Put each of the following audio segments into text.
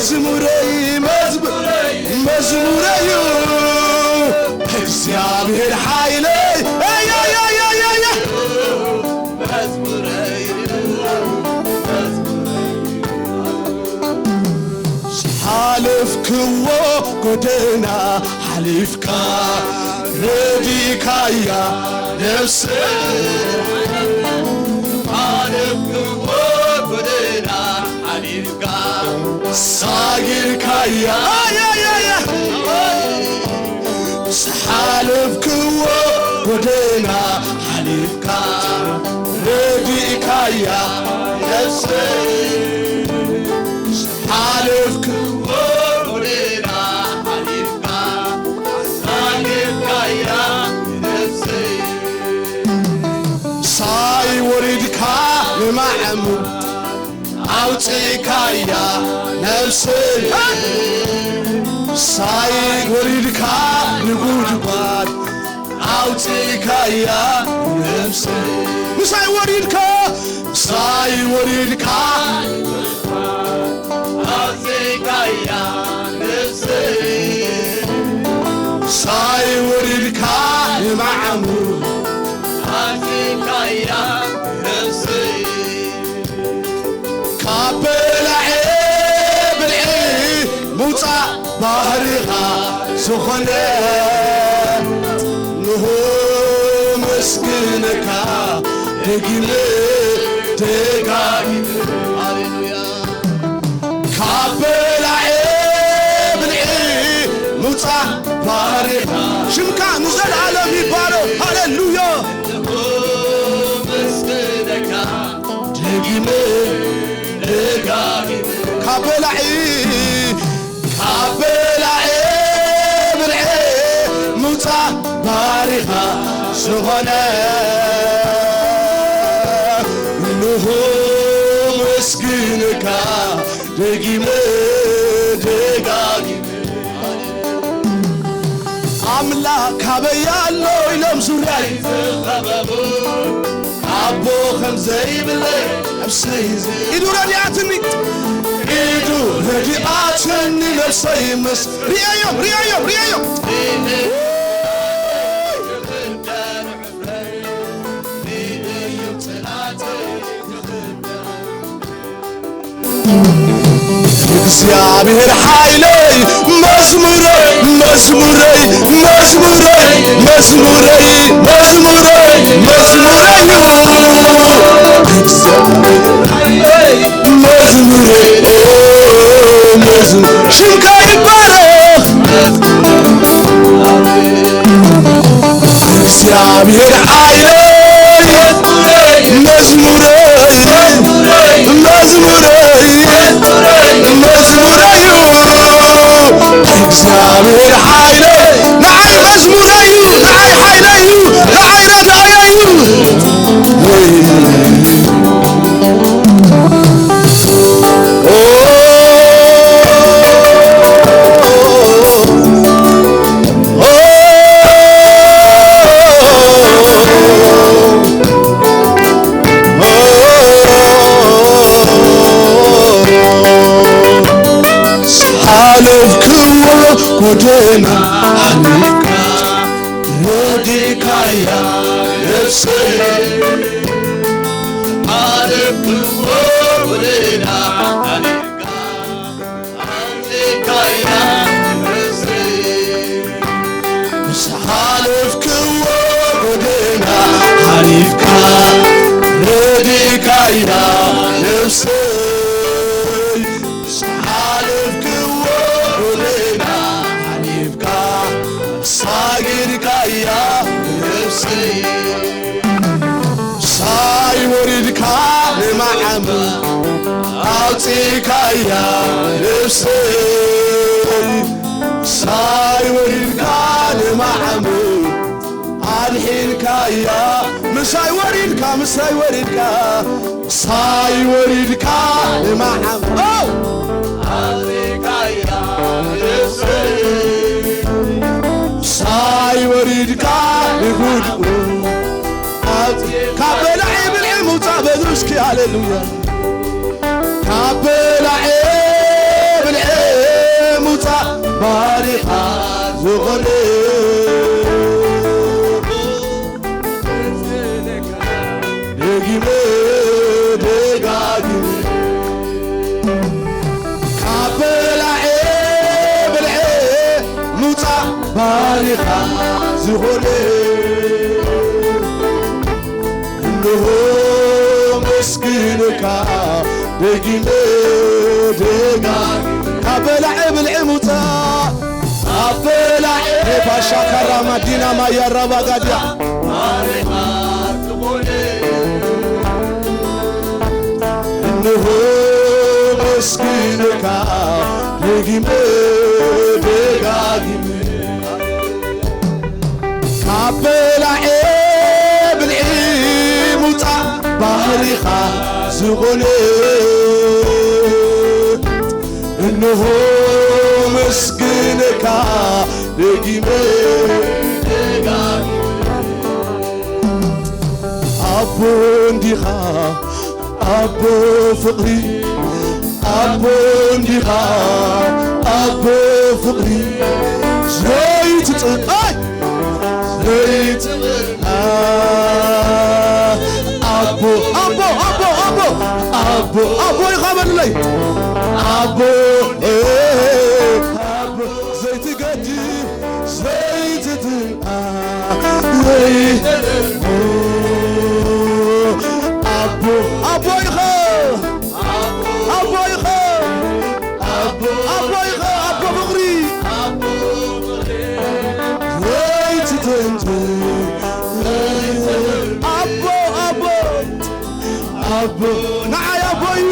መዝሙረይ፣ መዝሙረይ፣ መዝሙረይ እዩ። እግዚኣብሔር ሓይለይ። ኣይ፣ ኣይ፣ ኣይ፣ ኣይ፣ ኣይ፣ ኣይ። ዝሓለፍክዎ ጎደና ሓሊፍካ ረዲእካያ ነፍሰይ። ዝሓለፍክዎ ጎደና ሓሊፍካ ሳጊርካያ። ኣይ፣ ኣይ፣ ኣይ፣ ኣይ። ዝሓለፍክዎ ጎደና ሓሊፍካ ረዲእካያ ነፍሰይ። ዝሓለፍክዎ ጎደና ሓሊፍካ ሳጊርካያ ነፍሰይ። ሳይ ወሪድካ ንማዕሙ ኣውፅእካያ ነፍሰይ። ሳይ ወሪድካ ንጉድጓድ ኣውፅእካያ ነፍሰይ። ምሳይ ወሪድካ፣ ምሳይ ወሪድካ ኣውፅእካያ ነፍሰይ። ሳይ ወሪድካ ንማዕሙ ኣውፅእካያ ነፍሰይ። ካብ በላዔ ብልዒ ምውፃእ ባህሪኻ ዝኾነ፣ ንሆ መስግነካ ደጊመ ደጋጊመ። ሃሌሉያ። ካብ በላዔ ብልዒ ምውፃእ ባህሪኻ፣ ሽምካ ንዘለኣለም ይባረኽ። ሃሌሉያ። ንሆ መስግነካ ደጊመ ደጋጊመ። ካብ በላዒ፣ ካብ በላዒ ብልዒ ምውፃእ ባህሪኻ ዝኾነ፣ እንሆ መስግንካ ደጊመ ደጋጊመ። ኣምላኽ ካበይ ኣሎ ኢሎም ዙርያይ ዝኸበቡ፣ ኣቦ ከም ዘይብለይ ነፍሰይ ዝ-፣ ኢዱ ረዲኣትኒ፣ ኢዱ ረዲኣትኒ ነፍሰይ ምስ-፣ ርኣዮም፣ ርኣዮም፣ ርኣዮም። እግዚኣብሔር ሓይለይ፣ መዝሙረይ፣ መዝሙረይ፣ መዝሙረይ፣ መዝሙረይ፣ መዝሙረይ፣ መዝሙረይ እዩ። መዝሙረይ፣ ኦ፣ መዝሙ-፣ ሽምካ ይባረኽ። እግዚኣብሔር ሓይለይ፣ መዝሙረይ፣ መዝሙረይ፣ መዝሙረይ እዩ። እግዚኣብሔር ሓይለይ፣ ንዓይ መዝሙረይ እዩ፣ ንዓይ ሓይለይ እዩ፣ ንዓይ ረዳእየይ እዩ። ወይ፣ ኦ፣ ኦ፣ ዝሓለፍክዎ ጎደና ሓሊፍካ ረዲእካያ ነፍሰይ። ዝሓለፍክዎ ጎደና ሓሊፍካ ዝሓለፍክዎ ጎደና ሓሊፍካ ረዲእካያ ነፍሰይ። ዝሓለፍክዎ ጎደና ሓሊፍካ ሳጊርካያ ነፍሰይ። ሳይ ወሪድካ ንማዓም ኣውፂእካያ ነፍሰይ። ሳይ ወሪድካ ንማዓም ኣድሒንካያ። ምሳይ ወሪድካ፣ ምሳይ ወሪድካ፣ ሳይ ወሪድካ ንማዓም፣ ኦ! ኣውፂእካያ ነፍሰይ። ሳይ ወሪድካ ንጉድኡ ካብ በላዒ ብልዒ ምውፃእ በሉ እስኪ፣ ሃሌሉያ። ካብ በላዒ ብልዒ ባሪኻ ዝኾነ፣ ደጊመ ደጋጊመ ካብ በላዔ ብልዔ ምውጻእ ባሪኻ ዝኾነ፣ እንሆ መስግነካ ደጊመ ደጋጊመ ካብ በላዔ ብልዔ ምውጻእ ኣበላዕ ሬባሻ ካራ ማዲና ማያ ራባ ጋድያ እንሆ መስግነካ ደጊመ ደጋጊመ ካብ በላዔ ብልዒ ምውጻእ ባህሪኻ ዝኾነ እንሆ መስግነካ ደጊመ ኣቦ እንዲኻ ኣቦ ፍቕሪ ኣቦ እንዲኻ ኣቦ ፍቕሪ ዘይትጥቃይ ዘይትጥቃ ኣቦ ኣቦ ኣቦ ኣቦ ኣቦ ኣቦ ኢኻ በልለይ ኣቦ ኣቦ ዘይትገድፍ ዘይትጥቃ ዘይትጥቃ ኣቦ ኣቦ ኢኻ ኣቦ ኢኻ ኣቦ ኣቦ ኢኻ ኣቦ ፍቕሪ ዘይትጥንጥን ኣቦ ኣቦ ኣቦ ንዓይ ኣቦ እዩ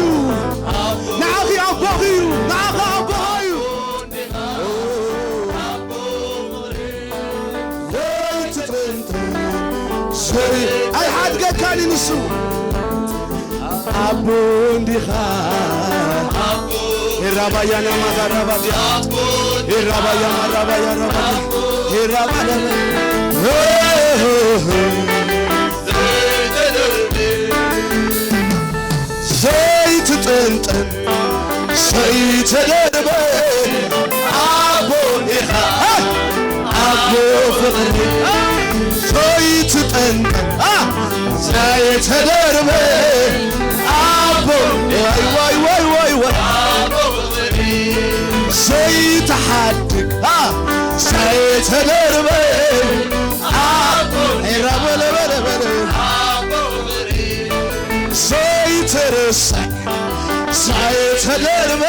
ንዓኺ ኣቦኺ እዩ ንዓኻ ኣቦኻ እዩ ዘይትጥንጥን ሰሪ ኣይሓድገካን ንሱ ኣቦ እንዲኻ ሄራባያና ማጋራባዲያ ሄራባያ ማራባያ ራባዲያ ሄራባያ ዘይትጥንጥን ዘይተደርበ ኣቦ ኢኻ ኣቦ ፍቕሪ ዘይትጠንቀ ዘይተደርበ ኣቦ ዋይ ዋይ ዋይ ዋይ ዋይ ዘይተሓድግ ዘይተደርበ ኣቦ ኤራ በለ በለ በለ ዘይተረሳ ዘይተደርበ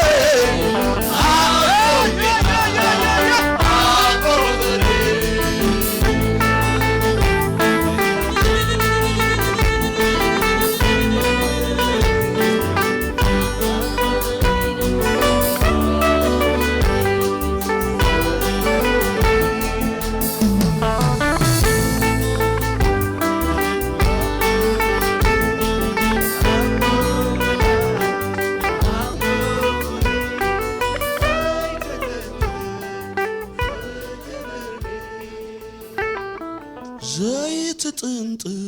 ዘይትጥንጥን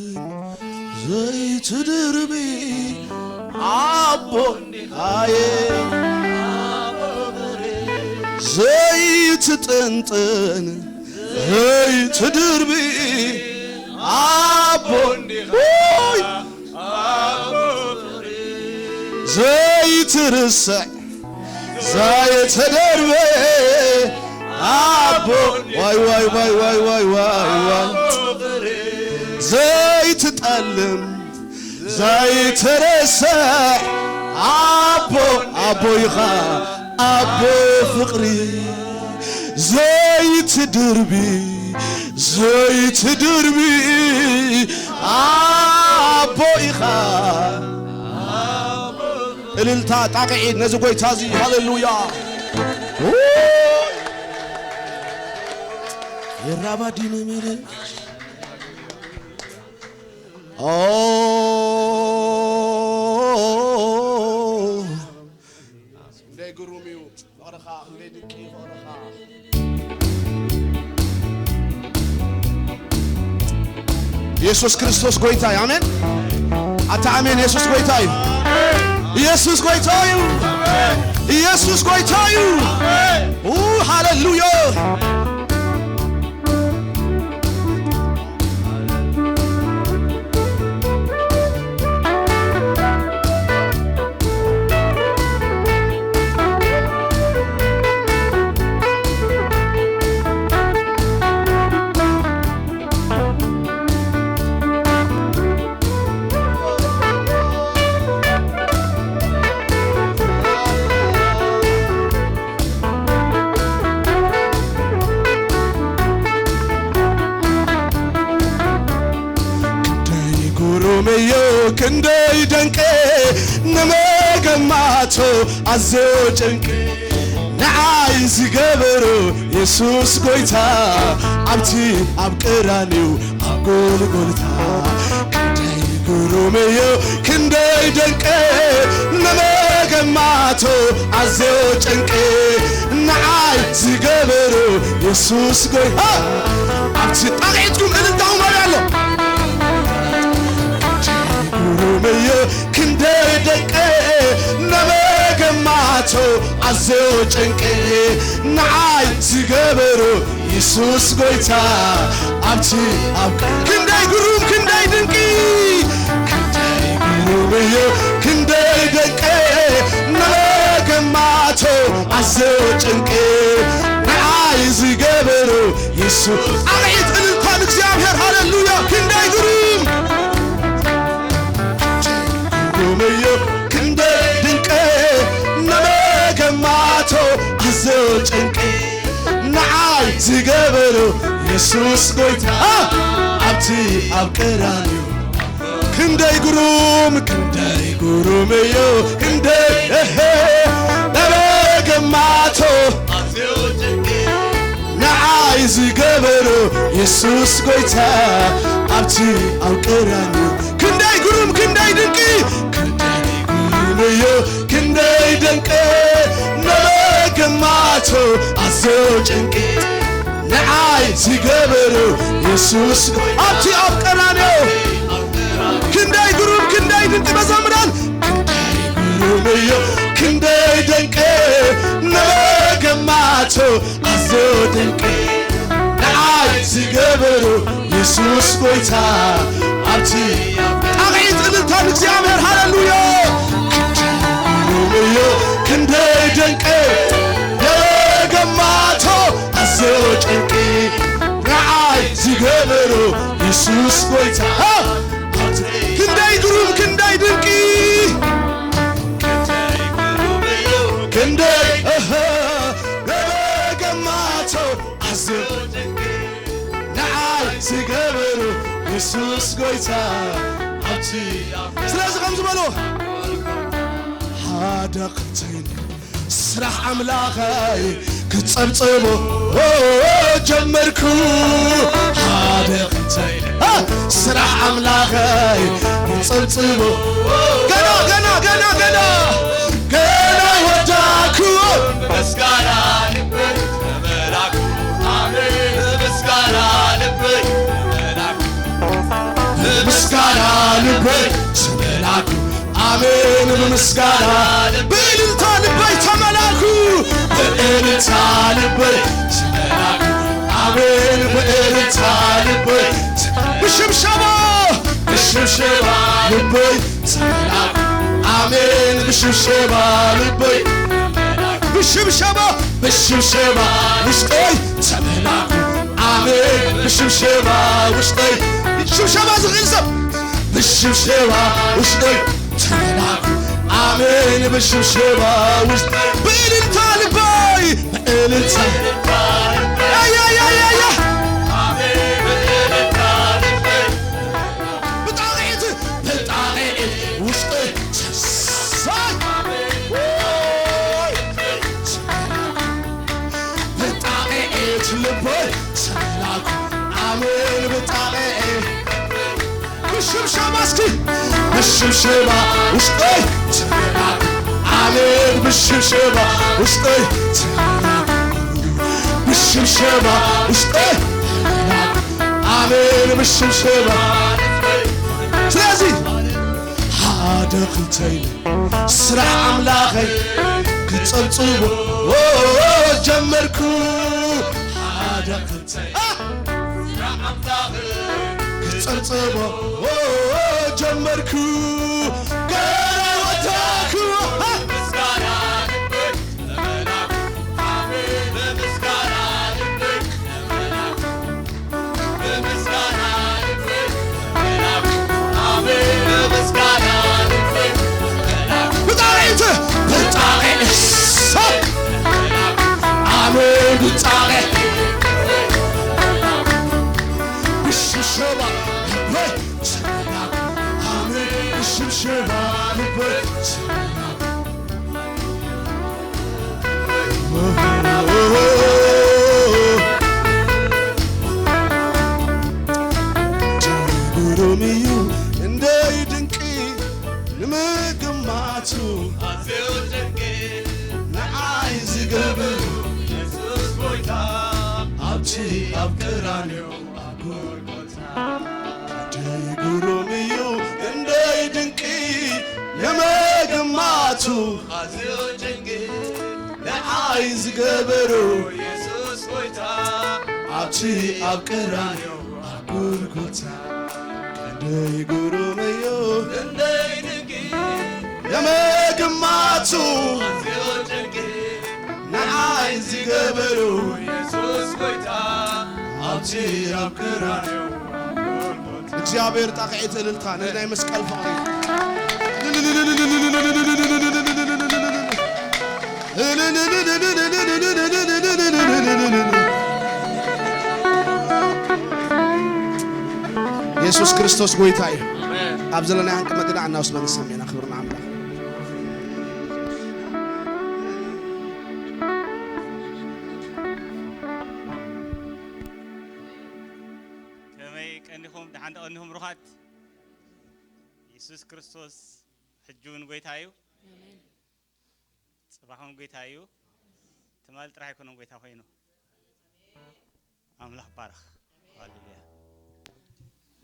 ዘይትድርቢ ኣቦ ኣየ ዘይትጥንጥን ዘይትድርቢ ኣቦ ውይ ዘይትርስዕ ዘይተደርበ ኣቦ ዋይ ዋይ ዋይ ዋይ ዋይ ዋይ ዋይ ዘይትጠልም ዘይትረስዕ ኣቦ ኣቦ ኢኻ ኣቦ ፍቕሪ ዘይትድርቢ ዘይትድርቢ ኣቦ ኢኻ እልልታ ጣቕዒት ነዚ ጎይታ እዚ ሃሌሉያ የራባዲነ ምድር ኦ ክንደይ ግሩም እዩ ፍቕርኻ ክንደይ ድንቂ ፍቕርኻ ኢየሱስ ክርስቶስ ጎይታ እዩ ኣሜን ኣታ ኣሜን ኢየሱስ ጎይታ እዩ ኢየሱስ ጎይታ እዩ ኢየሱስ ጎይታ እዩ ሃሌሉያ ክንደይ ደንቀ ንመገማቶ ኣዝዮ ጭንቂ ንዓይ ዝገበሮ የሱስ ጎይታ ኣብቲ ኣብ ቀራንዮ ኣብ ጎልጎልታ ክንደይ ግሩም እዩ ክንደይ ደንቀ ንመገማቶ ኣዝዮ ጭንቂ ንዓይ ዝገበሮ የሱስ ጎይታ ኣብቲ ጣቕዒትኩም እልልታኹም ኣበይ ኣሎ ግሩም እዩ ክንደይ ደንቀ ንመገማቶ ኣዝዮ ጭንቂ ንዓይ ዝገበሮ የሱስ ጎይታ ኣብቲ ኣብ ክንደይ ግሩም ክንደይ ድንቂ ክንደይ ግሩም እዩ ክንደይ ደንቀ ንመገማቶ ኣዝዮ ጭንቂ ንዓይ ዝገበሮ የሱስ ኣርዒት እልልታ ንእግዚኣብሔር ሃሌሉያ ክንደይ ግሩም ግሩም እዩ ክንደይ ድንቅ ንመገማቶ ኣዝዮ ጭንቂ ንዓይ ዝገበሮ የሱስ ጎይታ ኣብቲ ኣብ ቀራንዮ ክንደይ ግሩም ክንደይ ግሩም እዩ ክንደይ እህ ንመገማቶ ንዓይ ዝገበሮ የሱስ ጎይታ ኣብቲ ኣብ ቀራንዮ ክንደይ ግሩም ክንደይ ድንቂ ክንደይ ግሩም እዩ ክንደይ ድንቂ ንመገማቶ ኣዝዮ ጭንቂ ንዓይ ዝገበሮ የሱስ ጎ- ኣብቲ ኣብ ቀራንዮ ክንደይ ግሩም ክንደይ ድንቂ መዘምራን ክንደይ ግሩም እዩ ክንደይ ድንቂ ንመገማቶ ኣዝዮ ድንቂ ንዓይ ዝገበሮ የሱስ ጎይታ ኣብቲ ጣቕዒት እልልታ ንእግዚኣብሔር ሃሌሉያ ክንደይ ግሩም እዩ ክንደይ ድንቂ ንመገማቶ ኣዝዮ ጭንቂ ንዓይ ዝገበሮ የሱስ ጎይታ ክንደይ ግሩም ክንደይ ድንቂ ክንደይ እህ ገማቶ ኣዝዮ ንዓይ ዝገበሩ የሱስ ጎይታ ኣብቲ ስለዚ ከም ዝበሎ ሓደ ኸተይን ስራሕ ኣምላኸይ ክጸብጽቦ ጀመርኩ ሓደ ኸተይን ስራሕ ኣምላኸይ ክጸብጽቦ ገና ገና ገና ገና ገና ወዳኩ ምስጋና ልበይ ተመላኩ ኣሜን ምስጋና ልበይ ተመላኩ ምስጋና ልበይ ተመላኩ ኣሜን ብምስጋና ብእልልታ ልበይ ተመላኩ ብእልልታ ልበይ ተመላኩ ኣሜን ብእልልታ ልበይ ብሽብሸባ ብሽብሸባ ልበይ ተመላኩ ኣሜን ብሽብሸባ ልበይ ብሽብሸባ ብሽብሸባ ውሽጠይ ተመላኩ ኣሜን ብሽብሸባ ውሽጠይ ሽብሸባ ዝኽእል ሰብ ብሽብሸባ ውሽጠይ ተመላኩ ኣሜን ብሽብሸባ ውሽጠይ ብእልልታ ልበይ ብእልልታ ኣያያያያ ብጣቕዒት ብጣቕዒት ውሽጠይ ሰሳይ ብጣቕዒት ልበይ ተመላኩ ኣሜን ብጣቕዒት ብሽብሸባ እስኪ ብሽብሸባ ውሽጠይ ተመላኩ ኣሜን ብሽብሸባ ውሽጠይ ተመላኩ ብሽብሸባ ውሽጠይ ተመላኩ ኣሜን ብሽብሸባ ስለዚ ሓደ ክልተ ኢለ ስራሕ ኣምላኸይ ክጸብጽቦ ጀመርኩ ሓደ ክልተ ስራሕ ኣምላኸይ ክጸብጽቦ ጀመርኩ ገና ወታኩ ምስጋና ልበይ ተመላኩ ኣሜን ምስጋና ልበይ ተመላኩ ብጣዕዒት ብጣዕዒት ሰብ ኣሜን ብጣዕዒ ብሽሸባ ኣሜን ብሽ ኣብ ቀራንዮ ኣብ ጎልጎታ ክንደይ ግሩም እዩ፣ ክንደይ ድንቂ ንምግማቱ ኣዝዩ ጭንቂ ንዓይ ዝገበሮ የሱስ ጎይታ ኣብቲ ኣብ ቀራንዮ ኣብ ጎልጎታ ክንደይ ግሩም እዩ፣ ክንደይ ድንቂ ንምግማቱ ኣዝዩ ጭንቂ ንዓይ ዝገበሩ የሱስ ጎይታ ኣብቲ ኣብ ቀራንዮ እግዚኣብሔር ጣቕዒት እልልታ ነዚ ናይ መስቀል ፍቕሪ የሱስ ክርስቶስ ጎይታ እዩ። ኣብ ዘለናዮ ክንቅመጥ ኢና፣ እናወስመን ንሰሜና ክብሪ ንኣምላኽ። ከመይ ቀኒኹም? ደሓን ዶ ቀኒኹም ብሩኻት? የሱስ ክርስቶስ ሕጂ እውን ጎይታ እዩ። ኣሜን። ጽባሕ እውን ጎይታ እዩ። ትማሊ ጥራሕ ኣይኮነን ጎይታ ኮይኑ። ኣምላኽ ባረኽ። ሃሌሉያ።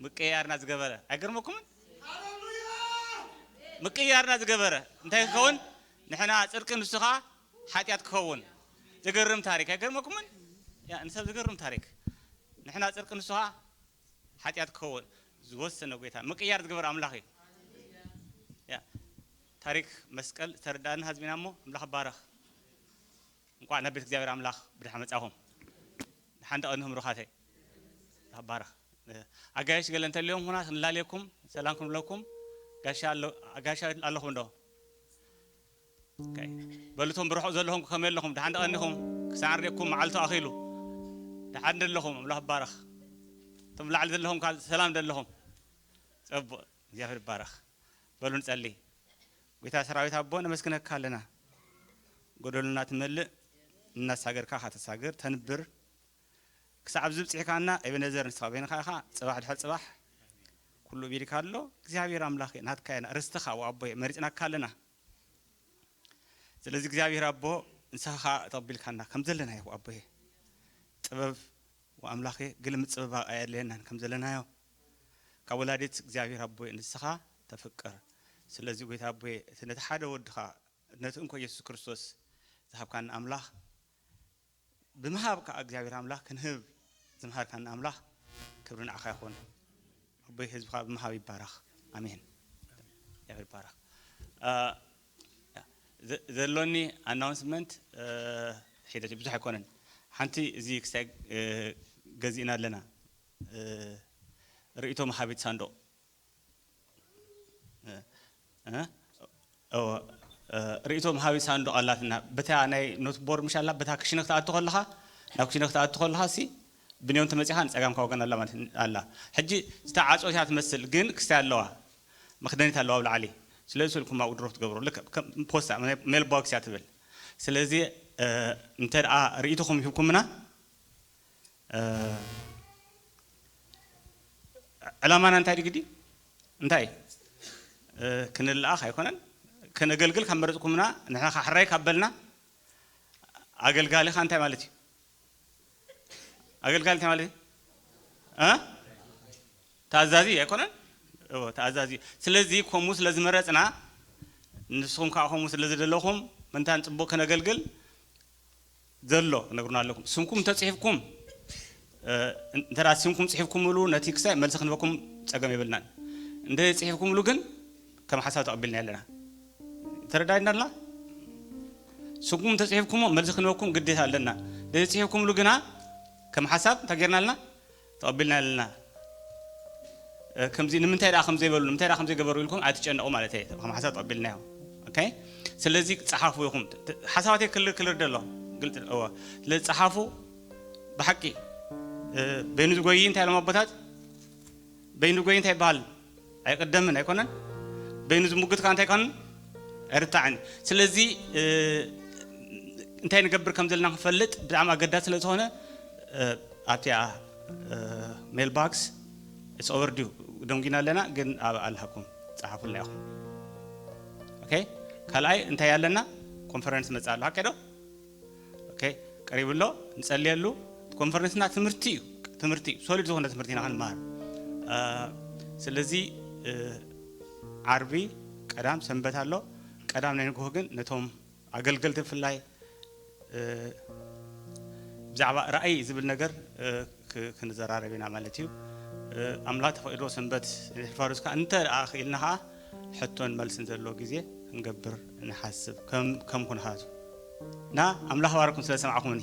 ምቅይያርና ዝገበረ ኣይገርመኩምን? ምቅይያርና ዝገበረ እንታይ ክኸውን? ንሕና ጽድቂ ንሱ ኸኣ ሓጢኣት ክኸውን። ዝገርም ታሪክ ኣይገርመኩምን? ያ ንሰብ ዝገርም ታሪክ። ንሕና ጽድቂ ንሱ ኸኣ ሓጢኣት ክኸውን ዝወሰነ ጎይታ ምቅያር ዝገበረ ኣምላኽ እዩ። ያ ታሪክ መስቀል ዝተረዳእና ህዝቢና እሞ ኣምላኽ ባረኽ። እንቋዕ ናብ ቤት እግዚኣብሔር ኣምላኽ ብድሓ መጻኹም። ደሓን ደቐንኹም ሩኻተይ። ኣባረኽ። ኣጋይሽ ገለ እንተልዮም ሁና ክንላለየኩም፣ ሰላም ክንብለኩም። ጋሻ ኣሎ-፣ ጋሻ ኣለኹም ዶ? ኦኬ። በሉ እቶም ብርሑቕ ዘለኹም ከመይ ኣለኹም? ደሓን ደቐንኹም? ክሳዕ ርኤኩም መዓልቱ ኣኺሉ። ደሓን ደለኹም? ኣምላኽ ባረኽ። እቶም ላዕሊ ዘለኹም ከኣ ሰላም ደለኹም? ጸቡቕ። እግዚኣብሔር ይባረኽ። በሉ ንጸሊ። ጐይታ ሰራዊት ኣቦ ነመስግነካ ኣለና። ጎደሉና ትመልእ፣ እናሳገርካ ኸዓ ተሳግር፣ ተንብር። ክሳዕ ኣብዚ ብጽሕካና ኤቤኔዘር ንስኻ በይንኻ ኢኻ፣ ጽባሕ ድሕሪ ጽባሕ ኩሉ ቢልካ ኣሎ። እግዚኣብሔር ኣምላኽ ናትካ ኢና፣ ርስትኻ ወኣቦየ መሪጽናካ ኣለና። ስለዚ እግዚኣብሔር ኣቦ ንስኻ ኸዓ ተቐቢልካና ከም ዘለናዮ ወኣቦየ ጥበብ ወኣምላኸ ግልምጽ ጽበባ ኣየድልየናን ከም ዘለናዮ ካብ ወላዲት እግዚኣብሔር ኣቦይ ንስኻ ተፍቅር። ስለዚ ጐይታ ኣቦይ እቲ ነቲ ሓደ ወድኻ ነቲ እንኮ ኢየሱስ ክርስቶስ ዝሃብካና ኣምላኽ ብምሃብ ከኣ እግዚኣብሔር ኣምላኽ ክንህብ ዝምሃርካና ኣምላኽ ክብሪ ንዓኻ ይኹን። ኣቦይ ህዝብኻ ብምሃብ ይባረኽ። ኣሜን። እግዚኣብሔር ይባረኽ። እ፣ ዘ-፣ ዘሎኒ ኣናውንስመንት፣ እ፣ ሒደት ብዙሕ ኣይኮነን። ሓንቲ እዚ ክስታይ፣ እ፣ ገዚእና ኣለና። እ፣ ርእይቶ መሃቢት ሳንዱቕ። እ፣ እ፣ እወ፣ እ፣ ርእይቶ መሃቢት ሳንዱቕ ኣላትና። በታ ናይ ኖትቦር ምሽ ኣላ፣ በታ ክሽነ ክትኣቱ ከለኻ፣ ናብ ክሽነ ክትኣቱ ከለኻ ሲ፣ ብንዮን ተመጺኻ ንጸጋምካ ወገን ኣላ ማለት ኣላ። ሕጂ ዝተዓጽወት እያ ትመስል፣ ግን ክስታይ ኣለዋ። መኽደኒት ኣለዋ ኣብ ላዕሊ። ስለዚ ስልኩም ኣብኡ ድሮፕ ትገብሩ። ልክዕ ከም ፖስታ፣ ሜል ቦክስ እያ ትብል። ስለዚ፣ እ፣ እንተ ደኣ ርእይቶኹም ሂብኩምና፣ እ፣ ዕላማና እንታይ ድዩ ግዲ? እንታይ? እ፣ ክንለኣኽ ኣይኮነን። ከነገልግል ካብ መረጽኩምና፣ ንሕና ኸዓ ሕራይ ካብ በልና፣ ኣገልጋሊኻ እንታይ ማለት እዩ? ኣገልጋሊ እንታይ ማለት እዩ? እ? ተኣዛዚ ኣይኮነን? እወ፣ ተኣዛዚ። ስለዚ ከምኡ ስለ ዝመረጽና፣ ንስኹም ከኣ ከምኡ ስለ ዝደለኹም፣ ምንታን ጽቡቕ ከነገልግል ዘሎ ክነግሩና ኣለኩም። ስምኩም እንተጽሒፍኩም፣ እ፣ እንተ ደኣ ስምኩም ጽሒፍኩምሉ ነቲ ክሳይ መልሲ ክንበኩም ጸገም የብልናን። እንተ ጽሒፍኩምሉ ግን ከም ሓሳብ ተቐቢልና ኣለና። ተረዳድና ኣለና? ስምኩም እንተጽሒፍኩሞ መልሲ ክንበኩም ግዴታ ኣለና። ዘይጽሒፍኩምሉ ግና ከም ሓሳብ እንታይ ጌርና ኣለና? ተቐቢልና ኣለና። እ፣ ከምዚ ንምንታይ ደኣ ከም ዘይበሉ፣ ንምንታይ ደኣ ከም ዘይገበሩ ኢልኩም ኣይትጨነቑ ማለት እየ። ከም ሓሳብ ተቐቢልናዮ። ኦኬ? ስለዚ ጸሓፉ ኢኹም። ት-፣ ት-፣ ሓሳባተይ ክልር ክልር ደሎ። ግልጽ፣ እወ። ስለዚ ጸሓፉ ብሓቂ፣ እ፣ በይኑ ዝጎይ እንታይ ኢሎም ኣቦታት? በይኑ ዝጎይ እንታይ ይበሃል? ኣይቅደምን ኣይኮነን? በይኑ ዝሙግት ከኣ እንታይ ይኮንን? ኣይርታዕን። ስለዚ፣ እ፣ እንታይ ንገብር ከም ዘለና ክንፈልጥ ብጣዕሚ ኣገዳሲ ስለ ዝኾነ፣ እ፣ ኣብቲኣ፣ እ፣ ሜል ባክስ፣ it's overdue፣ ደንጊና ኣለና፣ ግን ኣብ ኣልሃኩም ጸሓፉልና ኢኹም። ኦኬ? ካልኣይ እንታይ ኣለና? ኮንፈረንስ መጽእ ኣሎ፣ ሓቂ ዶ? ኦኬ፣ ቀሪቡ ኣሎ፣ ንጸልየሉ። እቲ ኮንፈረንስና ትምህርቲ እዩ። ትምህርቲ፣ ሶሊድ ዝኾነ ትምህርቲ ኢና ክንመሃር። እ፣ ስለዚ፣ እ፣ ዓርቢ፣ ቀዳም፣ ሰንበት ኣሎ። ቀዳም ናይ ንግሆ ግን ነቶም ኣገልገልቲ ብፍላይ፣ እ፣ ብዛዕባ ራእይ ዝብል ነገር፣ እ፣ ክ-፣ ክንዘራረብ ኢና ማለት እዩ። እ፣ ኣምላኽ ተፈቒድዎ ሰንበት ንሕፋር እስካ እንተ ደኣ ክኢልና ኸዓ ሕቶን መልስን ዘለዎ ግዜ ክንገብር ንሓስብ ከም፣ ከም ኩነታቱ። እና ኣምላኽ ባርኩም ስለ ሰማዕኩምኒ።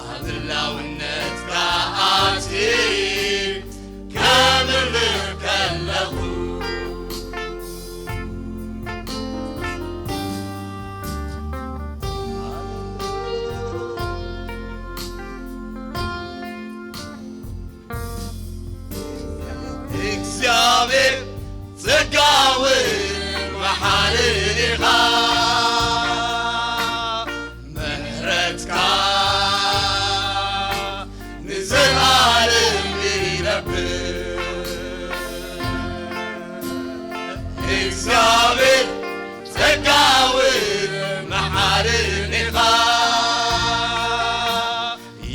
ኣብ ህላውነትካ ኣትየ ከምርር ከለኹ፣ እግዚኣብሔር ጸጋውን መሓርን ኢኻ፣ ምሕረትካ ንዘለኣለም ይነብር። እግዚኣብሔር ጸጋውን መሓርን ኢኻ፣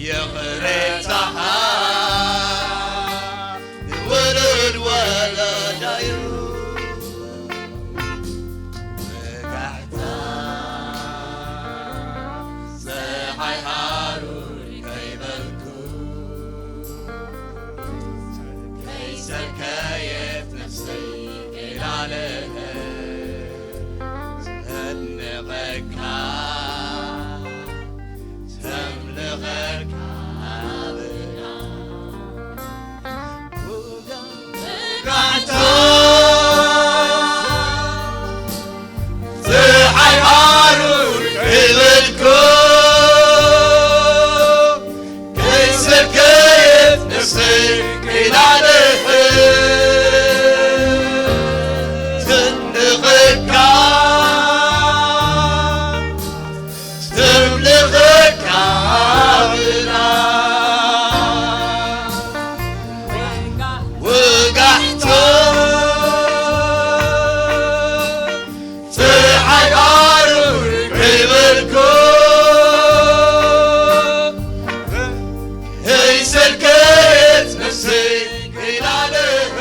ይቕሬታኻ ንውሉድ ወለዶ እዩ። መጋሕታ ጸሓይ ሃሩር ከይበልኩ፣ ከይሰከየት ነፍሰይ ከይላለኸ፣ ዘድንቐካ፣ ዘምልኸካ ብና። ጋሕታ ጸሓይ ሃሩር ከይበልኩ፣ ከይሰከየት ነፍሰይ ከይላለኸ፣ ዘድንቐካ፣ ዘምልኸካ ብና። ወጋሕታ ጸሓይ ሃሩር ከይበልኩ፣ ከይሰከየት ነፍሰይ ከይላለኸት፣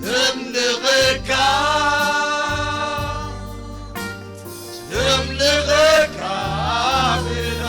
ዘምልኸካ፣ ዘምልኸካ ብና።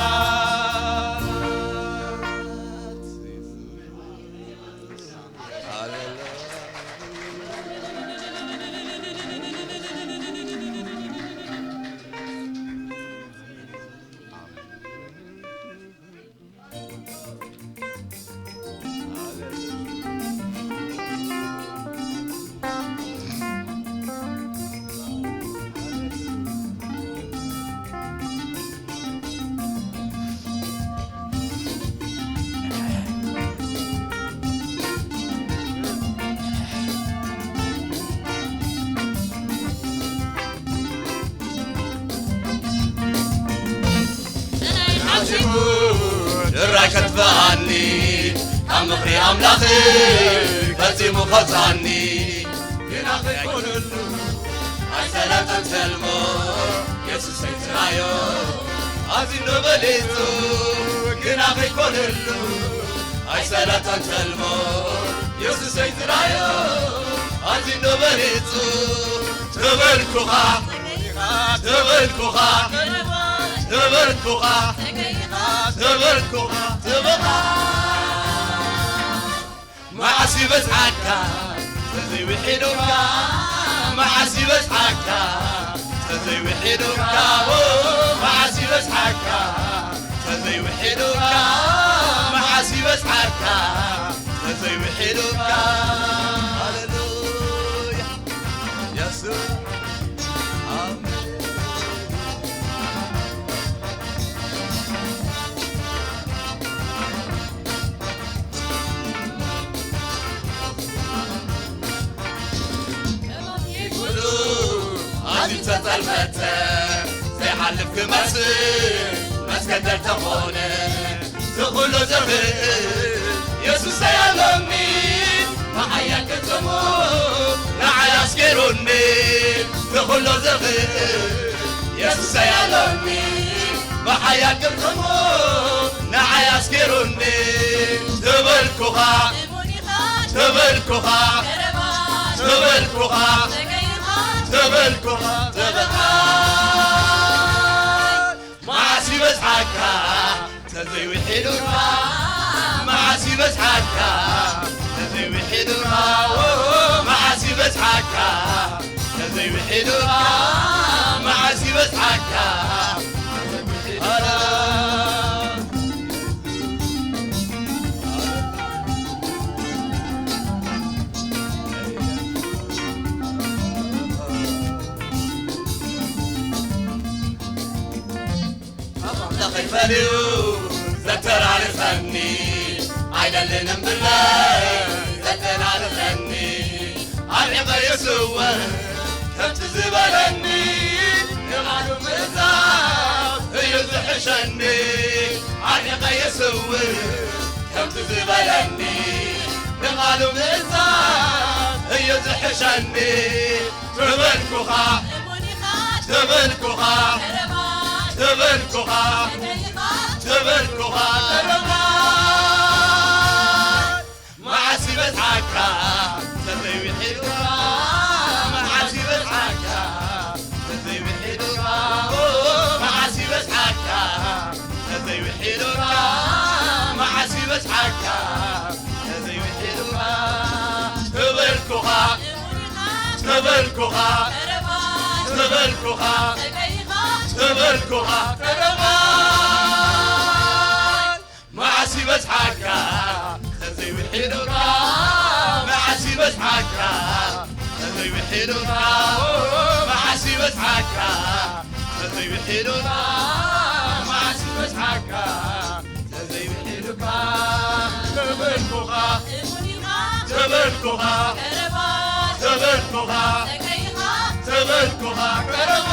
ሓሲቡ ድራይ ከጥፍኣኒ፣ ካብ ምኽሪ ኣምላኽ ፈጺሙ ከውጽኣኒ። ግና ከይኮነሉ ኣይሰለጠን ተልሞ፣ የሱሰይ ጥራዮ ኣዚኖ በሊጹ። ግና ከይኮነሉ ኣይሰለጠን ተልሞ፣ የሱሰይ ጥራዮ ኣዚኖ በሊጹ። ተበልኩኻ፣ ተበልኩኻ፣ ተበልኩኻ፣ ተበልኩኻ፣ ተበልኩኻ። መዓስ ይበዝሓካ ተዘይውሒዱካ፣ መዓስ ይበዝሓካ ተዘይውሒዱካ፣ ኦ፣ መዓስ ይበዝሓካ ተዘይውሒዱካ፣ መዓስ ይበዝሓካ ተዘይውሒዱካ። ሃሌሉያ። የሱስ። ኣሜን። ኩሉ ኣዝዩ ተጸልመተ፣ ዘይሓልፍ ክመስል መስገደል ተኾነ። ዝኹሉ ዝኽእል የሱሰይ ኣሎኒ፣ ብሓያል ቅልጽሙ ንዓይ ኣስጊሩኒ። ዝኹሉ ዝኽእል የሱሰይ ኣሎኒ፣ ብሓያል ቅልጽሙ ንዓይ ኣስጊሩኒ። ተበልኩኻ፣ ተበልኩኻ፣ ተበልኩኻ፣ ተበልኩኻ፣ ተበልኩኻ። መዓስ ይበዝሓካ ተዘይውሒዱካ፣ መዓስ ይበዝሓካ ተዘይውሒዱካ፣ ኦ፣ መዓስ ይበዝሓካ ተዘይ ምሒዱካ መዓስ ይበጽሓካ? ተኸይፈልዩ ዘተራርኸኒ ኣይደልን እምብለይ ዘተራርኸኒ ኣርሒቐ የስወር ከምቲ ዝበለኒ ንቓሉ ምእዛዝ እዩ ዝሕሸኒ ኣርሒቐ የስውር ከምቲ ዝበለኒ ንቓሉ ምእዛዝ እዩ ዝሕሸኒ ተበልኩኻ ተበልኩኻ ተበልኩኻ ተበልኩኻ ተበልኩኻ መዓስ ይበጽሓካ ተዘይውሒዱካ መዓስ ይበጽሓካ ተዘይውሒዱካ መዓስ ይበጽሓካ ተዘይውሒዱካ መዓስ ይበጽሓካ ተዘይውሒዱካ ተበልኩኻ ተበልኩኻ ተበልኩኻ ተበልኩኻ ቀረባ መዓስ ይበጽሓካ ተዘይውሒዱካ መዓስ ይበጽሓካ ተዘይውሒዱካ መዓስ ይበጽሓካ ተዘይውሒዱካ መዓስ ይበጽሓካ ተዘይውሒዱካ ተበልኩኻ ተበልኩኻ ተበልኩኻ ተበልኩኻ ቀረባ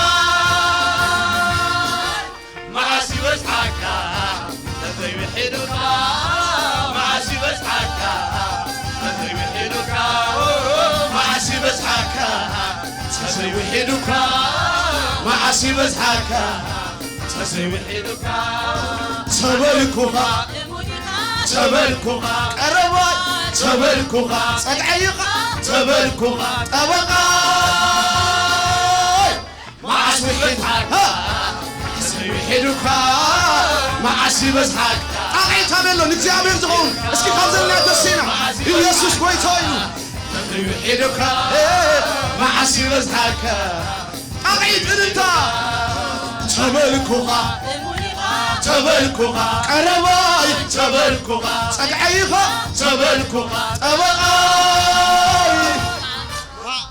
መዓስ ይበጽሓካ ተዘይውሒዱካ መዓስ ይበጽሓካ ተዘይውሒዱካ መዓስ ይበጽሓካ ተዘይውሒዱካ መዓስ ይበጽሓካ ተዘይውሒዱካ ተበልኩኻ ተበልኩኻ ቀረባይ ተበልኩኻ ጸግዐይኻ ተበልኩኻ ጠበቓይ መዓስ ውሒድ ተዘይውሒዱካ መዓስ ይበዝሓካ ጣቕዒት ኣበሎ ንእግዚኣብሔር ዝኸውን እስኪ ካብ ዘለና ተሲና ኢየሱስ ጎይታ እዩ ተዘይውሒዱካ መዓስ ይበዝሓካ ጣቕዒት እልልታ ተበልኩኻ ተበልኩኻ ቀረባይ ተበልኩኻ ጸግዐይኻ ተበልኩኻ ጠበቓይ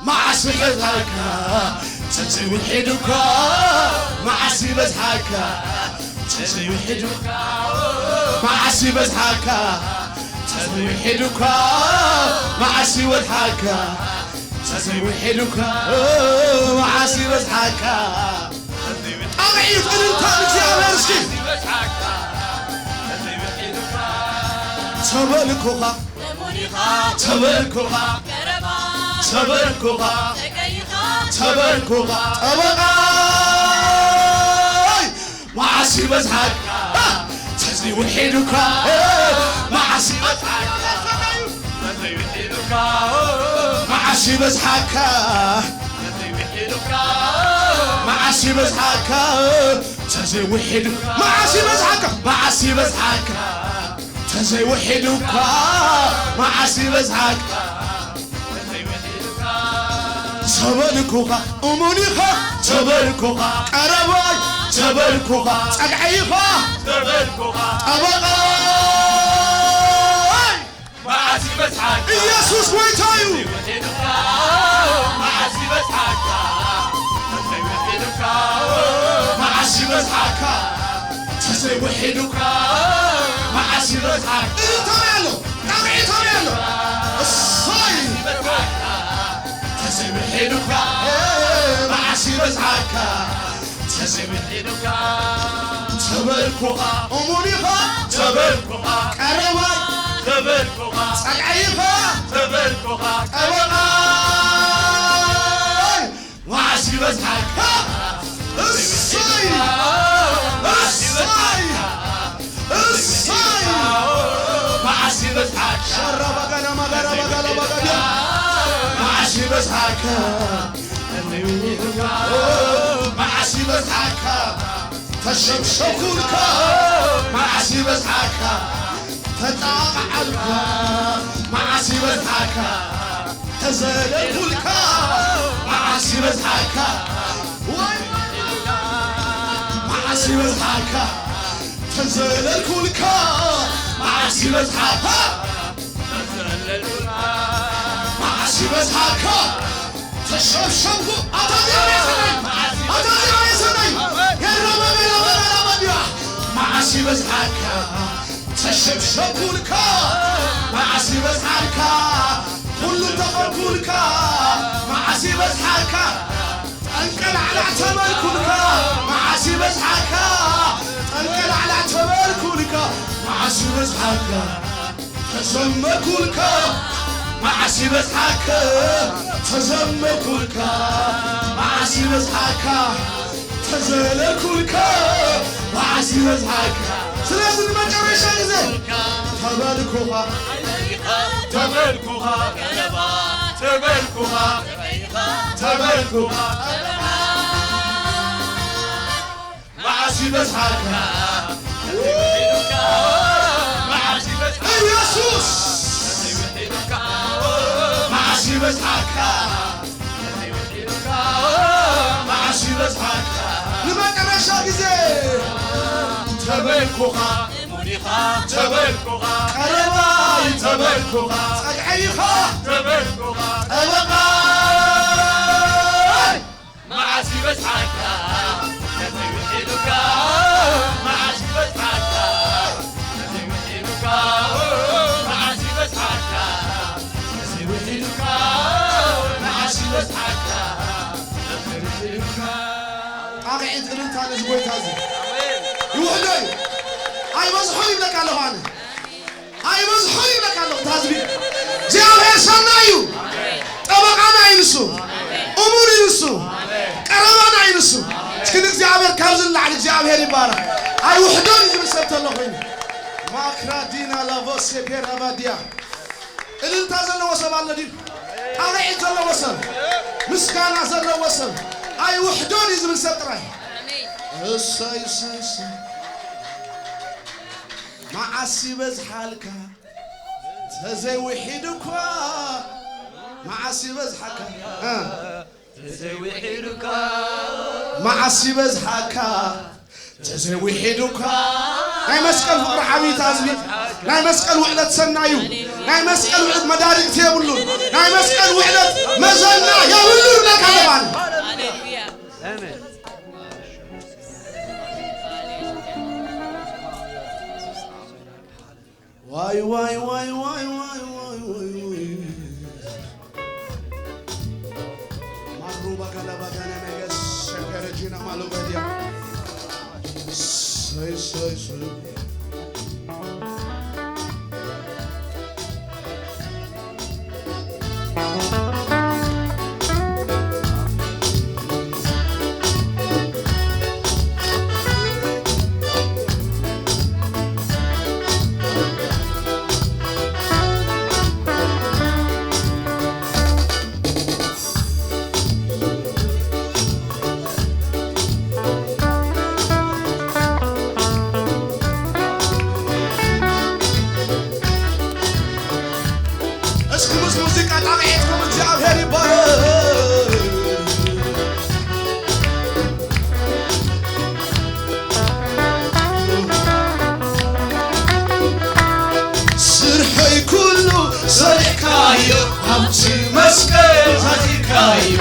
መዓስ ይበዝሓካ ተዘይውሒዱካ መዓስ ይበዝሓካ ተዘይውሒዱካ መዓስ ይበዝሓካ ተዘይውሒዱካ መዓስ ይበዝሓካ ተዘይውሒዱካ መዓስ ይበዝሓካ ኣቕዒት እልልታ ንእግዚኣብሔር እስኪ ተበልኩኻ ተበልኩኻ ተበልኩኻ ተበልኩኻ ጠበቓይ መዓስ ይበዝሓካ ተዘይውሒዱካ መዓስ ይበዝሓካ ተዘይውሒዱካ መዓስ ይበዝሓካ ተዘይውሒዱካ መዓስ ይበዝሓካ ተዘይውሒዱ መዓስ ይበዝሓካ መዓስ ይበዝሓካ ተዘይውሒዱካ መዓስ ይበዝሓካ ተበልኩኻ እሙን ኢኻ ተበልኩኻ ቀረባይ ተበልኩኻ ጸግዐ ኢኻ ተበልኩኻ ጠበቓይ መዓስ ይበዝሓካ ኢየሱስ ጎይታ እዩ። ይውሒዱካ መዓስ ይበዝሓካ ተዘይውሒዱካ መዓስ ይበዝሓካ ተዘይውሒዱካ መዓስ ይበዝሓካ እንታይ ኣሎ ጣቕዒት ኣሎ እሰይ ተዘይውሒዱካ መዓስ ይበዝሓካ ተዘይውሒዱካ ተበልኩኻ እሙን ኢኻ ተበልኩኻ ቀረባይ ተበልኩኻ ጸግዐ ኢኻ ተበልኩኻ ጠበቓይ መዓስ ይበዝሓካ እሰይ እሰይ እሰይ መዓስ ይበዝሓካ ሸራ በገና መገራ በገላ በገዳ መዓስ ይበዝሓካ መዓስ ይበዝሓካ ተሸብሸብኩልካ መዓስ ይበዝሓካ ተጣቕዓልካ መዓስ ይበዝሓካ ተዘለልኩልካ መዓስ መዓስ ይበዝሓካ? ወይ መዓስ ይበዝሓካ? ተዘለልኩልካ። መዓስ ይበዝሓካ? መዓስ ይበዝሓካ? ተሸብሸብኩ። ኣታ ዚኣ ናይ ሰናይ፣ ኣታ ዚኣ ናይ ሰናይ። የረመ ገረመ ገረመ ድያ። መዓስ ይበዝሓካ? ተሸብሸብኩልካ። መዓስ ይበዝሓልካ? ኩሉ ተኸልኩልካ። መዓስ ይበዝሓልካ? ጠንቀላዕላዕ ተበልኩልካ። መዓስ ይበዝሓልካ? ጠንቀላዕላዕ ተበልኩልካ። መዓስ ይበዝሓልካ? ተዘመርኩልካ። መዓስ ይበዝሓልካ? ተዘመርኩልካ። መዓስ ይበዝሓልካ? ተዘለልኩልካ። መዓስ ይበዝሓልካ? ስለዚ ንመጨረሻ ግዜ ተበልኩኻ። ተበልኩኻ። ተበልኩኻ። ተበልኩኻ። መዓስ ይበዝሓልካ? መዓስ ይበዝሓልካ? ኢየሱስ! መዓስ ይበዝሓልካ? መዓስ ይበዝሓልካ? ንመጨረሻ ግዜ ተበልኩኻ። ሙኒኻ ተበልኩኻ። ቀረባይ ተበልኩኻ። ጸግዐይኻ ተበልኩኻ። ጠበቓይ መዓስ ይበዝሓልካ? ነዘይ ውሒዱካ። መዓስ ይበዝሓልካ? ነዘይ ውሒዱካ። መዓስ ይበዝሓልካ? ነዘይ ውሒዱካ። መዓስ ይበዝሓልካ? ነዘይ ውሒዱካ። ጣቕዒት እልልታ ነዚ ጎይታ እዚ። ይውሕዶ እዩ። ኣይበዝሖን ይብለካ ኣለኹ ኣነ። ኣይበዝሖን ይብለካ ኣለኹ፣ እቲ ህዝቢ። እግዚኣብሔር ሰናይ እዩ። ጠበቓና እዩ ንሱ። እሙን እዩ ንሱ። ቀረባና እዩ ንሱ። እስኪ ንእግዚኣብሔር ካብዚ ንላዕሊ እግዚኣብሔር ይባረኽ። ኣይውሕዶን እዩ ዝብል ሰብ ተሎ ኮይኑ። ማክራዲና ላቮሴ ፔራባዲያ። እልልታ ዘለዎ ሰብ ኣሎ ድዩ? ጣቕዒት ዘለዎ ሰብ፣ ምስጋና ዘለዎ ሰብ። ኣይውሕዶን እዩ ዝብል ሰብ ጥራይ። እሰይ፣ እሰይ፣ እሰይ። መዓስ ይበዝሓልካ? ተዘይውሒዱ እኳ መዓስ ይበዝሓካ? እ። ተዘይውሒዱካ። መዓስ ይበዝሓካ? ተዘይውሒዱካ። ናይ መስቀል ፍቕሪ ዓብዪ ታዝቢ። ናይ መስቀል ውዕለት ሰናዩ። ናይ መስቀል ውዕለት መዳርግቲ የብሉን። ናይ መስቀል ውዕለት መዘና የብሉን። ለካ ለማን። ዋይ ዋይ ዋይ ዋይ ዋይ ዋይ ዋይ ዋይ። ማሩ ባጋላ ባጋና ነገስ ሸከረ ጂና ማሎ በዲያ። ሰይ ሰይ ሰይ። እስኪ ምስ ሙዚቃ ጣቕዒትኩም እግዚኣብሔር ይባረክ። ስርሐይ ኩሉ ሰሪሕካዮ፣ ኣብቲ መስቀል ታቲካዮ።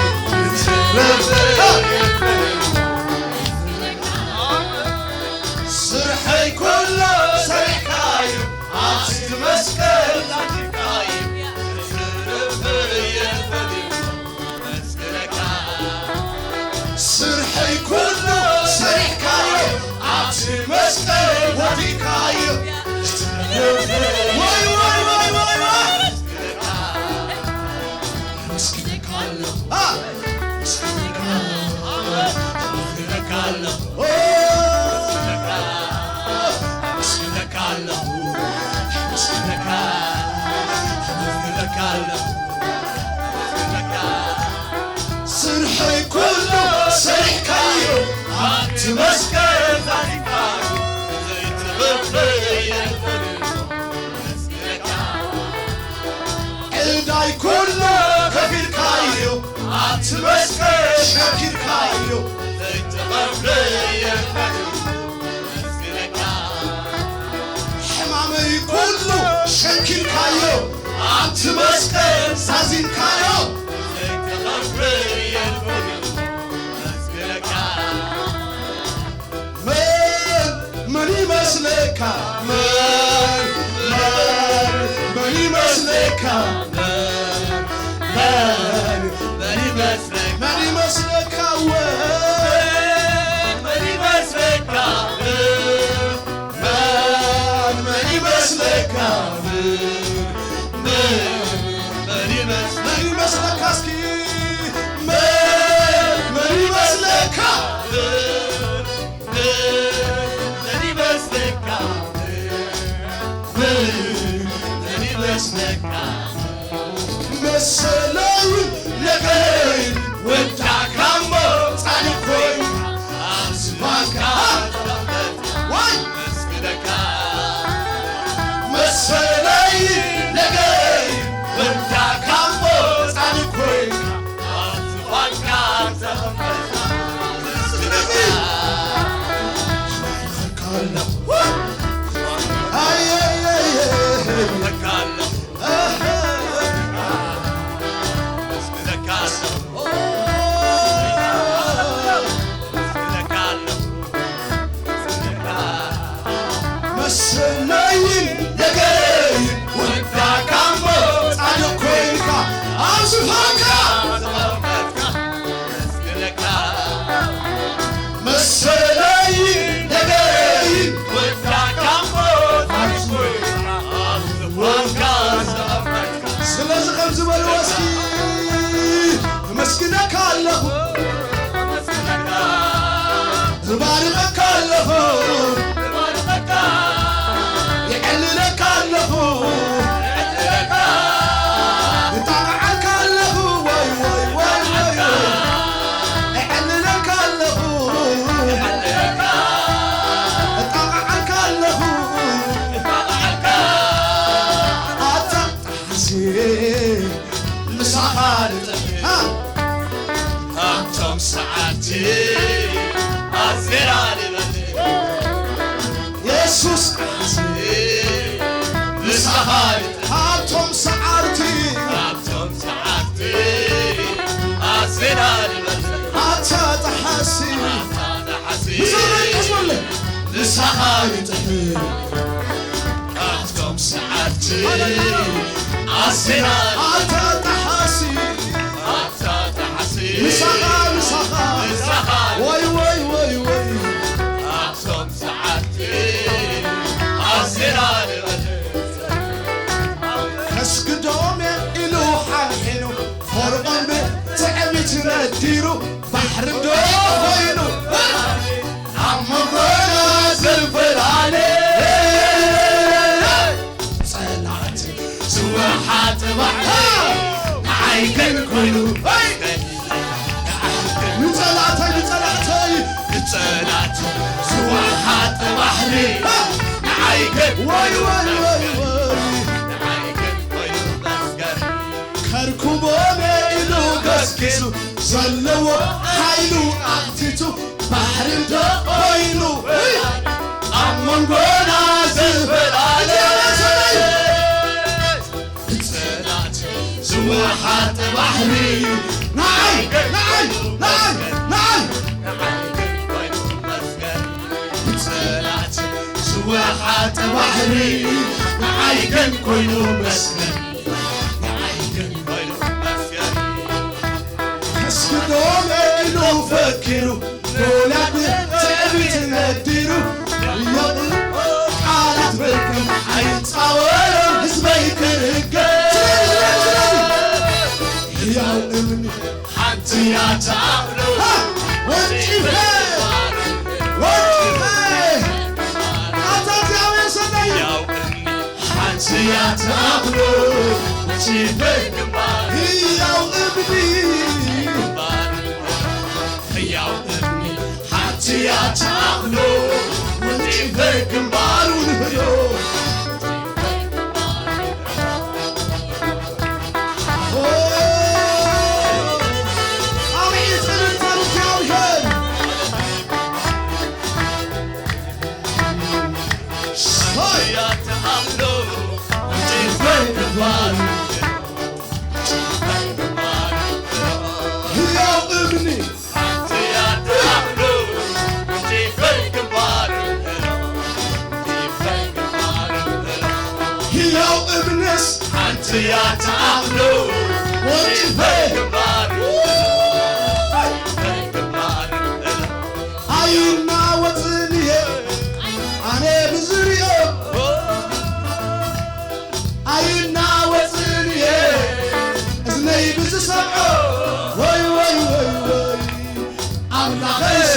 ስርሐይ ኩሉ ሰሪሕካዮ፣ ኣብቲ መስቀል ታቲካዮ። ስርሐይ ኩሉ ሰሪሕካዮ፣ ኣብቲ መስቀል ወዲካዮ። ወይ፣ ወይ፣ ወይ፣ ወይ፣ ወይ። ኣመስግነካ ኣለኹ። ኣ፣ ኣመስግነካ ኣለኹ። ኣመስግነካ ኣለኹ። ኦ፣ ኣመስግነካ ኣለኹ። ኣመስግነካ፣ ኣመስግነካ ኣለኹ። ኣመስግነካ። ስርሐይ ኩሉ ሰሪሕካዮ፣ ኣብቲ መስቀል ዛዚምካዮ፣ ዘይትኽፍል የለን። ዕዳይ ኩሉ ከፊልካዮ፣ እቲ መስቀል ሸኪርካዮ ዘይተቐብለ የለን። ሕማመይ ኩሉ ሸኪርካዮ ኣብቲ መስቀል ዛዚምካዮ። ዘይተቐብለ የለን። መን መን ይመስለካ? መን መን መን ይመስለካ? መን መን መን ይመስለካ? መን ይመስለካ? ወ መን ይመስለካ? መን መን ይመስለካ? መን መን ይመስ- መን ይመስለካ? እስኪ መን መን ይመስለካ? መን ይመስለካ? መን ይመስለካ? መሰለይ ነገረይ ወዳካሞ ጻድቅ ኮይንካ ኣብ ዝባንካ ወይ መስግነካ። መሰለይ ነገረይ ወዳካሞ ጻድቅ ኮይንካ ኣብ ዝባንካ ተቐመጥካ። ስለዚ መሰለይን ነገረይን ወዳካ እሞ ጻድቕ ኮይንካ ኣብ ዝፋንካ መሰለይ ነገረይ ወዳካ እሞ ጻድቕ ኮይንካ ኣብ ዝፋንካ ስለዚ ከምዚ በልዎ እስኪ፣ እመስግነካ ኣለኹ፣ እባርኸካ ኣለኹ፣ የዕልለካ ኣለኹ፣ እጣቕዓልካ ኣለኹ፣ ወይ ወይ ወይ ወይ፣ የዕልለካ ኣለኹ፣ እጣቕዓልካ ኣለኹ፣ ኣታ ጣዕሲ ምሳኻ ንጥዕና ካብቶም ሰዓርቲ ኣዝና ንበልዕ። የሱስ ጣዕሲ ምሳኻ ንጥዕና ካብቶም ሰዓርቲ ካብቶም ሰዓርቲ ኣዝና ንበልዕ። ኣታ ጣዕሲ ኣታ ጣዕሲ ብዛዕባ ቀስ በለ ምሳኻ ንጥዕና ካብቶም ሰዓርቲ ኣዝና ኣታ ጣዕሲ ኣታ ጣዕሲ ምሳኻ ምሳኻ ምሳኻ ወይ ወይ ወይ ወይ ካብቶም ሰዓርቲ ኣዝና ንበልዕ። ከስግዶም እየ ኢሉ ሓንሒኑ ፈርዖን ብትዕቢት ነዲሩ ባሕሪ ዶ ኮይኑ ኣብ መንጎና ዝፈላለ ጸላእቲ ዝወሓጠ ባሕሪ ንዓይ ግን ኮይኑ ንጸላእተይ ንጸላእተይ ንጸላእቲ ዝወሓጠ ባሕሪ ንዓይ ግን ወይ ወይ ወይ ወይ ንዓይ ግን ኮይኑ መስገን ከርኩቦም ኢሉ ገስጊሱ ዘለዎ ሓይሉ ኣኽቲቱ ባሕሪ እንዶ ኮይኑ ኣብ መንጎና ዝፈላለ ጽላት ዝወሓጠ ባሕሪ ንዓይ ንዓይ ንዓይ ንዓይ ጽላት ዝወሓጠ ባሕሪ ንዓይ ግን ኮይኑ መስገን ንዓይ ግን ኮይኑ መስገን ከስግዶም ኢሉ ፈኪሩ ጎልያድ ትዕቢት ነዲሩ ኢዮብ ቃላት በልከም ኣይጻወሮም ህዝበይ ክርገም ስለዚ ስለዚ ስለዚ ሕያው እምኒ ሓንቲ እያ ትኣኽሎ ወንጭፈ ወንጭፈ ኣታ እግዚኣብሔር ሰናይ ሕያው እምኒ ሓንቲ እያ ትኣኽሎ ወንጭፈ ግንባር ሕያው እምኒ ግንባር ሕያው እምኒ ሓንቲ እያ ትኣኽሎ ወንጭፈ ግንባሩ ንህሎ ኦ፣ እምነስ ሓንቲ እያ ትኣኽሎ። ወንጭፈ። ግንባር፣ ግንባር። ኣይናወጽን እየ ኣነ ብዝሪኦ። ኣይናወጽን እየ እዝነይ ብዝሰምዖ። ወይ፣ ወይ፣ ወይ፣ ወይ። ኣምላኸይሲ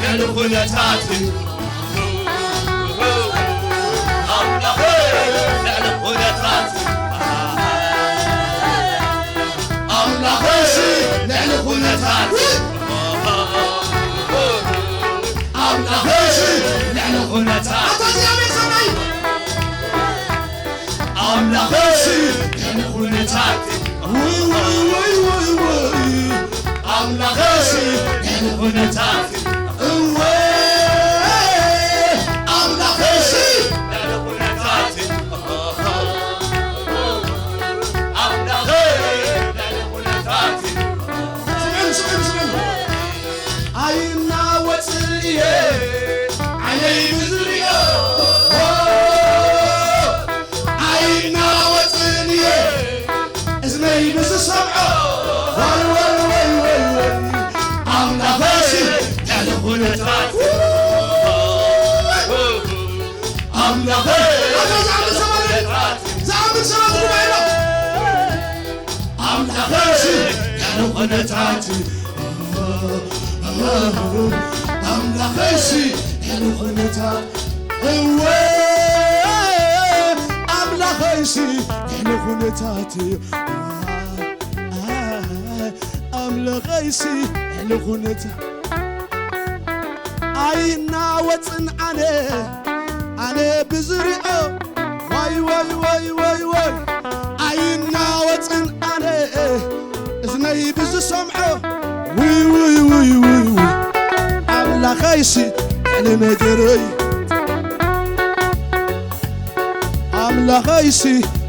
ልዕሊ ኩነታት እዩ። ኣምላኸይ ልዕሊ ኩነታት። ኣምላኸይሲ ልዕሊ ኩነታት። ኣምላኸይሲ ልዕሊ ኩነታት። ኣታ እግዚኣብሔር ሰማይ። ኣምላኸይሲ ልዕሊ ኩነታት። ውይ፣ ውይ፣ ውይ፣ ውይ፣ ውይ። ኣምላኸይሲ ልዕሊ ኩነታት። እወ፣ ኣምላኸይሲ ልዕሊ ኩነታት። ኣምላኸይ ልዕሊ ኩነታት። ስምዕን፣ ስምዕን፣ ስምዕን። ኣይናወጽን እየ ዓይነይ ብዝሪኦ። ኣይናወጽን እየ እዝነይ ብዝሰምዖ። ወይ፣ ወይ፣ ወይ፣ ወይ፣ ወይ። ኣምላኸይሲ ልዕሊ ኩነታት። ኣምላኸይ ኣታ ዝኣምን ሰባት፣ ዝኣምን ሰባት ጉባኤ ኣሎ። ኣምላኸይሲ ልዕሊ ኩነታት። ኣምላኸይሲ ልዕሊ ኩነታት። እወ፣ ኣምላኸይሲ ልዕሊ ኩነታት። ኣምላኸይሲ ልዕሊ ኩነታት። ኣይናወጽን ኣነ፣ ኣነ ብዝሪኦ። ዋይ፣ ዋይ፣ ዋይ፣ ዋይ፣ ዋይ። ኣይናወጽን ኣነ እዝነይ ብዝሰምዖ። ውይ፣ ውይ፣ ውይ፣ ውይ፣ ውይ። ኣምላኸይሲ ልዕሊ ነገረይ። ኣምላኸይሲ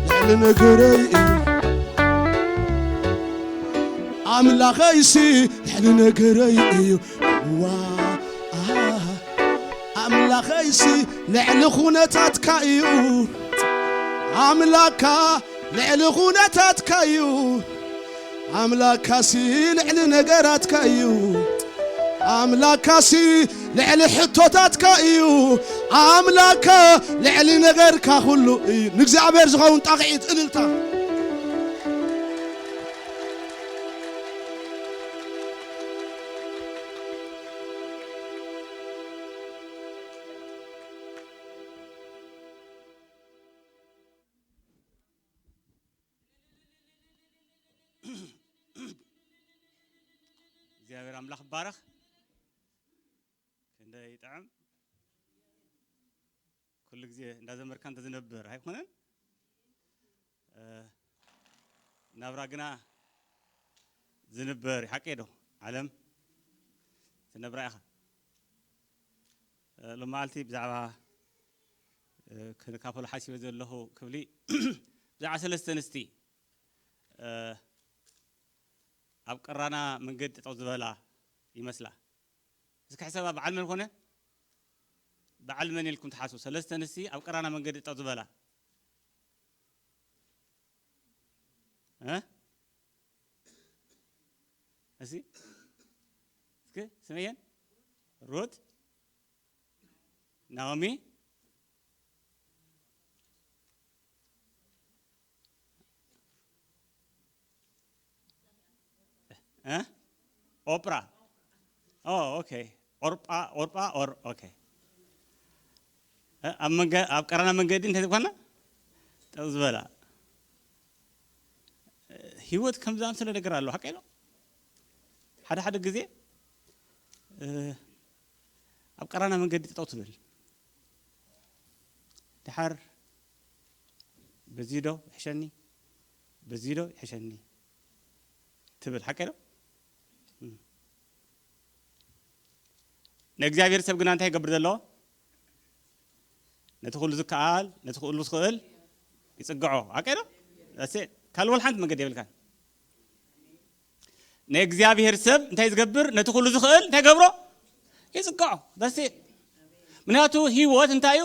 ልዕሊ ነገረይ እዩ። ኣምላኸይሲ ልዕሊ ነገረይ እዩ። ዋ፣ ኣምላኸይሲ ልዕሊ ኩነታትካ እዩ። ኣምላካ ልዕሊ ኩነታትካ እዩ። ኣምላካሲ ልዕሊ ነገራትካ እዩ። ኣምላካሲ ልዕሊ ሕቶታትካ እዩ። ኣምላካ ልዕሊ ነገርካ ኩሉ እዩ። ንእግዚኣብሔር ዝኸውን ጣቕዒት እልልታ። እግዚኣብሔር ኣምላኽ ይባረኽ። ክንደይ ይጥዕም። ኩሉ ግዜ እንዳዘመርካ እንተዝነብር ኣይኮነን? እ፣ ናብራ ግና ዝንበር እዩ። ሓቀይ ዶ? ዓለም ትነብራ ኢኻ። እ፣ ሎማዓልቲ ብዛዕባ፣ እ፣ ክንካፈሎ ሓሲበ ዘለኹ ክፍሊ ብዛዕባ ሰለስተ ኣንስቲ፣ እ፣ ኣብ ቀራና መንገዲ ጠጠው ዝበላ ይመስላ። እስኪ ሕሰባ፣ በዓል መን ኮነ? በዓል መን ኢልኩም ትሓስቡ? ሰለስተ ኣንስቲ ኣብ ቀራና መንገዲ ጠጠው ዝበላ። እ? እስኪ፣ እስኪ ስመየን፣ ሩት፣ ናኦሚ፣ እ? ኦፕራ። ኦ፣ ኦኬ። ኦርጳ፣ ኦርጳ፣ ኦር፣ ኦኬ። እ፣ ኣብ መንገ-፣ ኣብ ቀራና መንገዲ እንታይ ዝኾና? ጠው ዝበላ። እ፣ ህይወት ከም ዝኣምሰለ ነገር ኣሎ፣ ሓቀይ ነው? ሓደ ሓደ ግዜ፣ እ፣ ኣብ ቀራና መንገዲ ጠጠው ትብል። ድሓር በዚ ዶ ይሕሸኒ፣ በዚ ዶ ይሕሸኒ ትብል፣ ሓቀይ ዶ? እም። ንእግዚኣብሔር ሰብ ግና እንታይ ይገብር ዘለዎ? ነቲ ኩሉ ዝከኣል፣ ነቲ ኩሉ ዝኽእል ይጽግዖ። ሓቀይ ዶ? That's it። ካልእ ወላ ሓንቲ መንገዲ የብልካን። ንእግዚኣብሔር ሰብ እንታይ ዝገብር? ነቲ ኩሉ ዝኽእል እንታይ ገብሮ? ይጽግዖ። That's it። ምክንያቱ ህይወት እንታይ እዩ?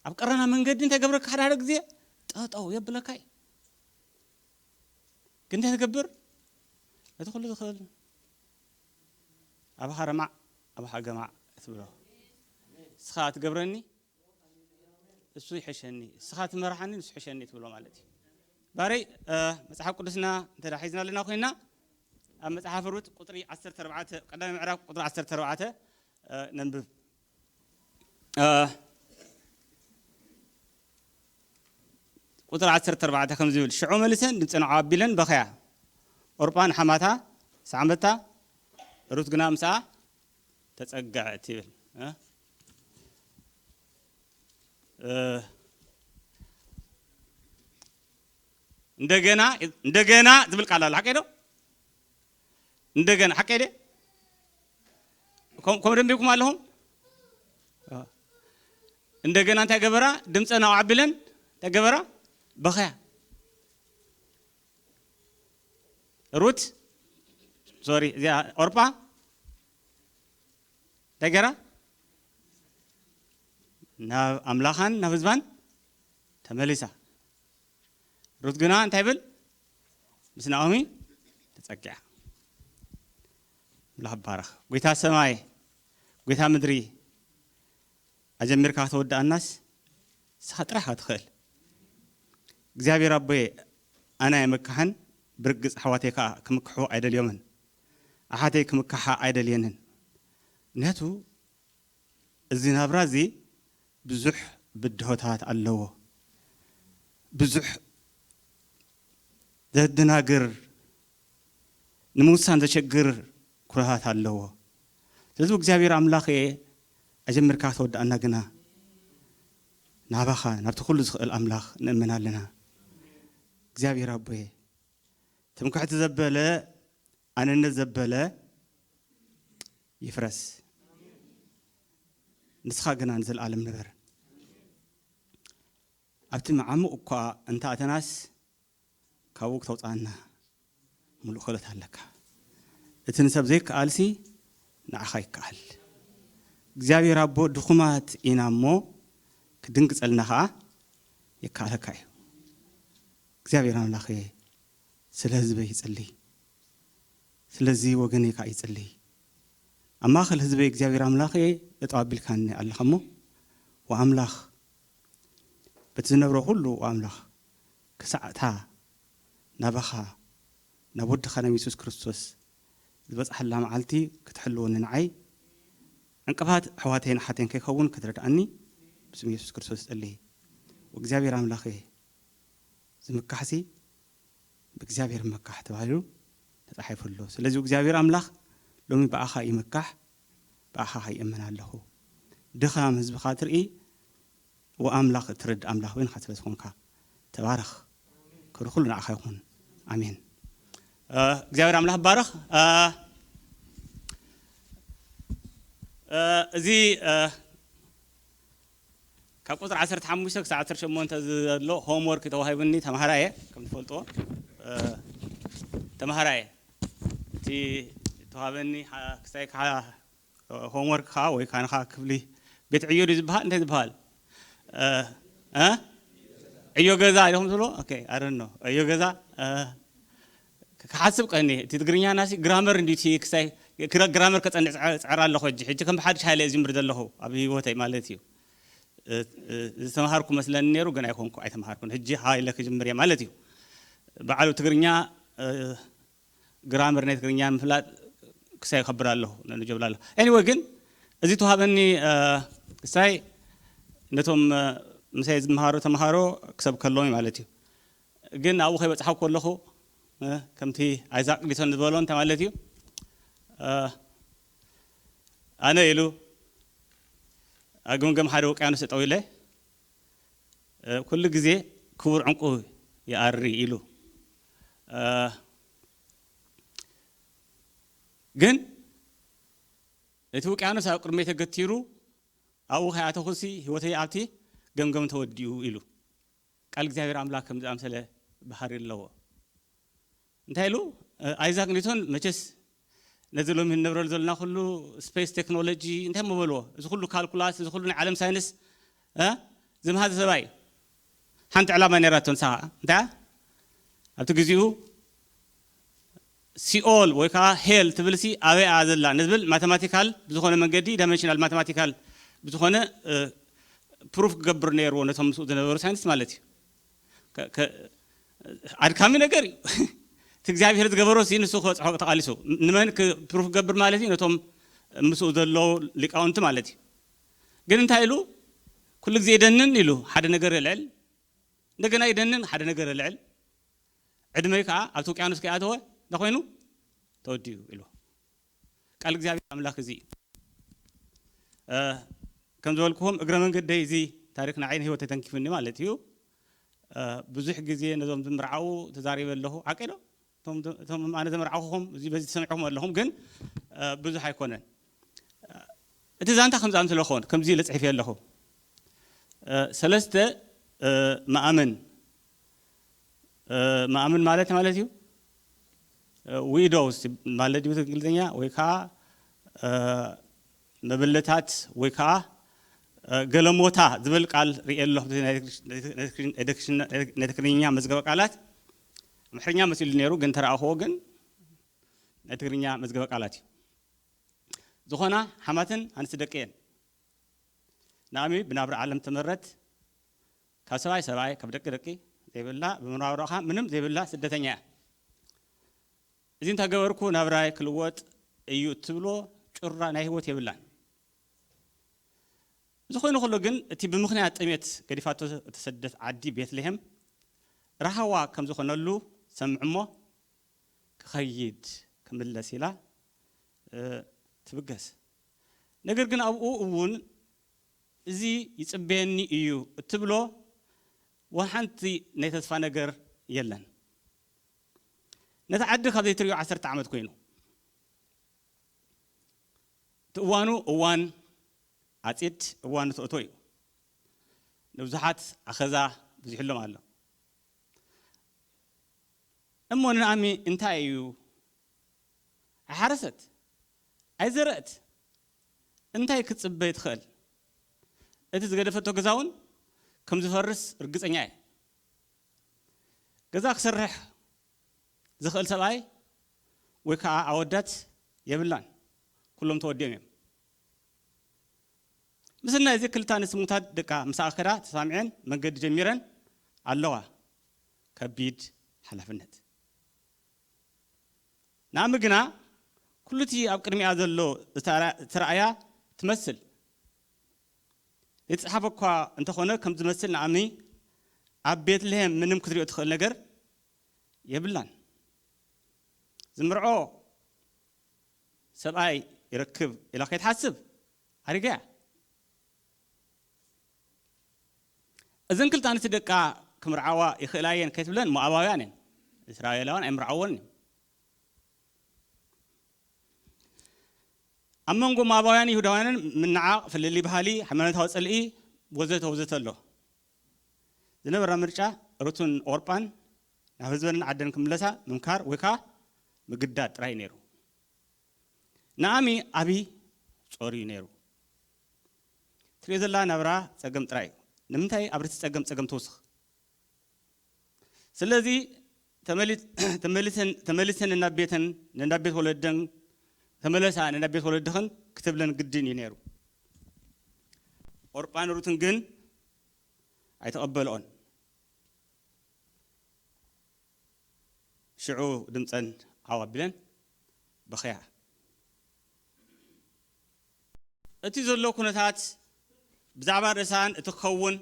ኣብ ቀረና መንገዲ እንታይ ገብረካ ሓደ ሓደ ግዜ ጠጠው የብለካ እዩ። ግን እንታይ ትገብር? ነቲ ኩሉ ዝኽእል ኣባኻ ረማዕ ኣባኻ ገማዕ ትብሎ። እስኻ ትገብረኒ እሱ ይሕሸኒ፣ እስኻ ትመርሓኒ ንሱ ይሕሸኒ ትብሎ ማለት እዩ። ባረይ መጽሓፍ ቅዱስና እንተ ሒዝና ኣለና ኮይና ኣብ መጽሓፍ ሩት ቁጥሪ ዓሰርተ ኣርባዕተ ቀዳማይ ምዕራፍ ቁጥሪ ዓሰርተ ኣርባዕተ ነንብብ። ቁጥሪ ዓሰርተ ኣርባዕተ ከም ዝብል ሽዑ መሊሰን ድምፀን ዓው ኣቢለን በኸያ። ኦርጳ ንሓማታ ሰዓመታ፣ ሩት ግና ምስኣ ተጸግዐት ይብል። እንደገና እንደገና ዝብል ቃል ኣሎ። ሓቀይ ዶ? እንደገና ሓቀይ ደ? ከምኡ ደንቢኩም ኣለኹም? እንደገና እንታይ ገበራ? ድምፀን ኣዓቢለን እንታይ ገበራ? በኸያ። ሩት ሶሪ እዚኣ ኦርጳ እንታይ ገራ? ናብ ኣምላኻን ናብ ህዝባን ተመሊሳ። ሩት ግና እንታይ ብል? ምስ ናኦሚ ተጸጊዓ። ኣምላኽ ባረኽ። ጎይታ ሰማይ፣ ጎይታ ምድሪ፣ ኣጀሚርካ ከተወድኣናስ ንስኻ ጥራሕ ኢኻ ትኽእል። እግዚኣብሔር ኣቦየ፣ ኣነ ኣይምካሕን፣ ብርግጽ ኣሕዋተይ ከኣ ክምክሑ ኣይደልዮምን። ኣሓተይ ክምካሓ ኣይደልየንን። ምክንያቱ እዚ ናብራ እዚ ብዙሕ ብድሆታት ኣለዎ። ብዙሕ ዘደናግር ንምውሳን ዘሸግር ኩነታት ኣለዎ። ስለዚ እግዚኣብሔር ኣምላኽ እየ ኣጀምርካ ተወዳእና ግና ናባኻ ናብቲ ኩሉ ዝኽእል ኣምላኽ ንእመን ኣለና። እግዚኣብሔር ኣቦየ ትምክሕቲ ዘበለ ኣነነት ዘበለ ይፍረስ፣ ንስኻ ግና ንዘለኣለም ንበር። ኣብቲ መዓሙቕ እኳ እንተ ኣተናስ ካብኡ ክተውፅኣና ሙሉእ ክእለት ኣለካ። እቲ ንሰብ ዘይከኣልሲ ንዓኻ ይከኣል። እግዚኣብሔር ኣቦ ድኹማት ኢና እሞ ክድንግፀልና ከዓ የከኣለካ እዩ። እግዚኣብሔር ኣምላኽ ስለ ህዝበይ ይጽልይ፣ ስለዚ ወገነይ ከዓ ይጽልይ። ኣብ ማእኸል ህዝበይ እግዚኣብሔር ኣምላኽ ጠጠው ኣቢልካኒ ኣለኻ እሞ ወኣምላኽ በቲ ዝነብሮ ኩሉ ወኣምላኽ ክሳዕ እታ ናባኻ ናብ ወድኻ ናብ የሱስ ክርስቶስ ዝበጽሓላ መዓልቲ ክትሕልወኒ ንዓይ ዕንቅፋት ኣሕዋተይን ኣሓተይን ከይከውን ክትረድኣኒ ብስም የሱስ ክርስቶስ እጸሊ። እግዚኣብሔር ኣምላኸ ዝምካሕሲ ብእግዚኣብሔር መካሕ ተባሂሉ ተጻሒፉ ኣሎ። ስለዚ እግዚኣብሔር ኣምላኽ ሎሚ ብኣኻ ይምካሕ፣ ብኣኻ ይእመን ኣለኹ። ድኻም ህዝብኻ ትርኢ ወኣምላኽ እትረድእ ኣምላኽ ወይንኻ ስለ ዝኾንካ ተባረኽ። ክብሪ ኩሉ ንዓኻ ይኹን። ኣሜን። እግዚኣብሔር ኣምላኽ ባረኽ። እዚ ካብ ቁፅሪ ዓሰርተ ሓሙሽተ ክሳብ ዓሰርተ ሸሞንተ ዘሎ ሆምወርክ ተዋሂቡኒ ተምሃራየ ከም ትፈልጥዎ ተምሃራየ እቲ ተዋሃበኒ ክሳይ ከዓ ሆምወርክ ከዓ ወይ ከዓ ንካ ክፍሊ ቤት ዕዮ ድዩ ዝበሃል እንታይ ዝበሃል ዕዮ ገዛ ኢኹም ትብሎ ኣረኖ ዕዮ ገዛ ክሓስብ ቀኒ እቲ ትግርኛ ናሲ ግራመር እንዲ እቲ ክሳይ ግራመር ከፀንዕ ፀዕር ኣለኹ ሕጂ ሕጂ ከም ብሓድሽ ሃይለ ዝምር ዘለኹ ኣብ ህይወተይ ማለት እዩ ዝተምሃርኩ መስለኒ ነይሩ ግን ኣይኮንኩ ኣይተምሃርኩን ሕጂ ሃይለ ክጅምር እየ ማለት እዩ በዓሉ ትግርኛ ግራመር ናይ ትግርኛ ምፍላጥ ክሳይ ይኸብር ኣለኹ ነንጀብላ ኣለኹ anyway ግን እዚ ተዋሃበኒ ክሳይ ነቶም ምሳይ ዝመሃሩ ተምሃሮ ክሰብ ከለዎም ማለት እዩ ግን ኣብኡ ከይበፅሓ ከለኹ ከምቲ ኣይዛቅ ኒውቶን ዝበሎ እንታይ ማለት እዩ ኣነ ኢሉ ኣብ ገምገም ሓደ ውቅያኖስ ጠጠው ኢለ ኩሉ ግዜ ክቡር ዕንቁ ይኣሪ ኢሉ ግን እቲ ውቅያኖስ ኣብ ቅድመይ ተገቲሩ ኣብኡ ከይኣተኹሲ ህይወተይ ኣብቲ ገምገም ተወዲኡ ኢሉ ቃል እግዚኣብሔር ኣምላኽ ከም ዝኣምሰለ ባህሪ ኣለዎ እንታይ ኢሉ ኣይዛክ ኒውቶን መቸስ ነዚ ሎሚ ንነብረሉ ዘለና ኩሉ ስፔስ ቴክኖሎጂ እንታይ መበልዎ እዚ ኩሉ ካልኩላስ እዚ ኩሉ ናይ ዓለም ሳይንስ ዝምሃዘ ሰብኣይ እዩ። ሓንቲ ዕላማ ነራቶ ንሳ ከዓ እንታይ ኣብቲ ግዜኡ ሲኦል ወይ ከዓ ሄል ትብል ሲ ኣበይ እያ ዘላ ንዝብል ማተማቲካል ብዝኾነ መንገዲ ዳይመንሽናል ማተማቲካል ብዝኾነ ፕሩፍ ክገብር ነይርዎ ነቶም ምስኡ ዝነበሩ ሳይንቲስት ማለት እዩ። ኣድካሚ ነገር እዩ። እቲ እግዚኣብሔር ዝገበሮ ሲ ንሱ ክበፅሖ ተቃሊሱ ንመን ፕሩፍ ክገብር ማለት እዩ? ነቶም ምስኡ ዘለዉ ሊቃውንቲ ማለት እዩ። ግን እንታይ ኢሉ? ኩሉ ግዜ ይደንን ኢሉ ሓደ ነገር የልዕል፣ እንደገና ይደንን ሓደ ነገር የልዕል። ዕድመይ ከዓ ኣብቲ ውቅያኖስ ከይኣተወ እንታይ ኮይኑ ተወዲኡ ኢሉ። ቃል እግዚኣብሔር ኣምላኽ እዚ እዩ። ከም ዝበልኩኹም እግረ መንገደይ እዚ ታሪክ ንዓይ ንህይወት ተተንኪፉኒ ማለት እዩ። ብዙሕ ግዜ ነዞም ዝምርዓው ተዛሪበ ኣለኹ። ሓቂ ዶ? እቶም ኣነ ዘመርዓኹኹም እዚ በዚ ተሰሚዕኹም ኣለኹም፣ ግን ብዙሕ ኣይኮነን። እቲ ዛንታ ከምዚ ኣምስለ ክኸውን ከምዚ ኢለ ፅሒፈ ኣለኹ። ሰለስተ መኣምን መኣምን ማለት ማለት እዩ። ዊዶውስ ማለት ድዩ እንግሊዝኛ ወይ ከዓ መበለታት ወይ ከዓ ገለሞታ ዝብል ቃል ርእየ ኣለኹ። ነቲ ትግርኛ መዝገበ ቃላት ኣምሓርኛ መሲሉ ነይሩ፣ ግን ተረኣኽዎ ግን ናይ ትግርኛ መዝገበ ቃላት እዩ። ዝኾና ሓማትን ኣንስቲ ደቂ እየን። ናእሚ ብናብራ ዓለም ተመረት፣ ካብ ሰብኣይ ሰብኣይ ካብ ደቂ ደቂ ዘይብላ፣ ብመናብራኻ ምንም ዘይብላ ስደተኛ እያ። እዚ እንተገበርኩ ናብራይ ክልወጥ እዩ እትብሎ ጩራ ናይ ህይወት የብላን። እዚ ኮይኑ ከሎ ግን እቲ ብምኽንያት ጥሜት ገዲፋቶ እተሰደት ዓዲ ቤትልሄም ራህዋ ከም ዝኾነሉ ሰምዕ እሞ ክኸይድ ክምለስ ኢላ ትብገስ። ነገር ግን ኣብኡ እውን እዚ ይጽበየኒ እዩ እትብሎ ወሓንቲ ናይ ተስፋ ነገር የለን። ነቲ ዓዲ ካብ ዘይትሪኦ ዓሰርተ ዓመት ኮይኑ እቲ እዋኑ እዋን ዓጺድ እዋን ተእቶ እዩ። ንብዙሓት ኣኸዛ ብዙሕሎም ኣሎ። እሞ ንኣሚ እንታይ እዩ? ኣይሓረሰት ኣይዘረእት እንታይ ክትጽበይ ትኽእል? እቲ ዝገደፈቶ ገዛ እውን ከም ዝፈርስ ርግጸኛ እየ። ገዛ ክሰርሕ ዝኽእል ሰብኣይ ወይ ከዓ ኣወዳት የብላን። ኩሎም ተወዲኦም እዮም። ምስናይ እዚ ክልተ ኣንስቲ ምውታድ ደቃ ምስ ኣኸዳ ተሳሚዐን መንገዲ ጀሚረን ኣለዋ። ከቢድ ሓላፍነት። ናእሚ ግና ኩሉቲ ኣብ ቅድሚኣ ዘሎ ዝተረኣያ ትመስል። ዘይተፅሓፈ እኳ እንተኾነ ከም ዝመስል ናእሚ ኣብ ቤትልሄም ምንም ክትሪኦ ትኽእል ነገር የብላን። ዝምርዖ ሰብኣይ ይረክብ ኢላ ከይትሓስብ ኣሪጋ እያ። እዘን ክልተ ኣንስቲ ደቃ ክምርዓዋ ይኽእላ እየን ከይትብለን ሞኣባውያን እየን። እስራኤላውያን ኣይምርዓወን እዮም። ኣብ መንጎ ሞኣባውያን ይሁዳውያንን ምንዓቕ፣ ፍልልይ ባህሊ፣ ሃይማኖታዊ ጽልኢ ወዘተ ወዘተ ኣሎ። ዝነበራ ምርጫ ሩትን ኦርጳን ናብ ህዝበንን ዓደን ክምለሳ ምምካር ወይ ከዓ ምግዳድ ጥራይ ነይሩ። ንኣሚ ዓብዪ ጾር እዩ ነይሩ። ትሪኦ ዘላ ናብራ ጸገም ጥራይ እዩ። ንምንታይ ኣብ ርእሲ ጸገም ጸገም ትውስኽ? ስለዚ ተመሊሰን ነናብ ቤተን ነናብ ቤት ወለደን ተመለሳ ነናብ ቤት ወለድኽን ክትብለን ግድን እዩ ነይሩ። ኦርጳን ሩትን ግን ኣይተቐበልኦን። ሽዑ ድምፀን ዓው ኣቢለን በኸያ። እቲ ዘሎ ኩነታት ብዛዕባ ርእሳን እቲ ክኸውን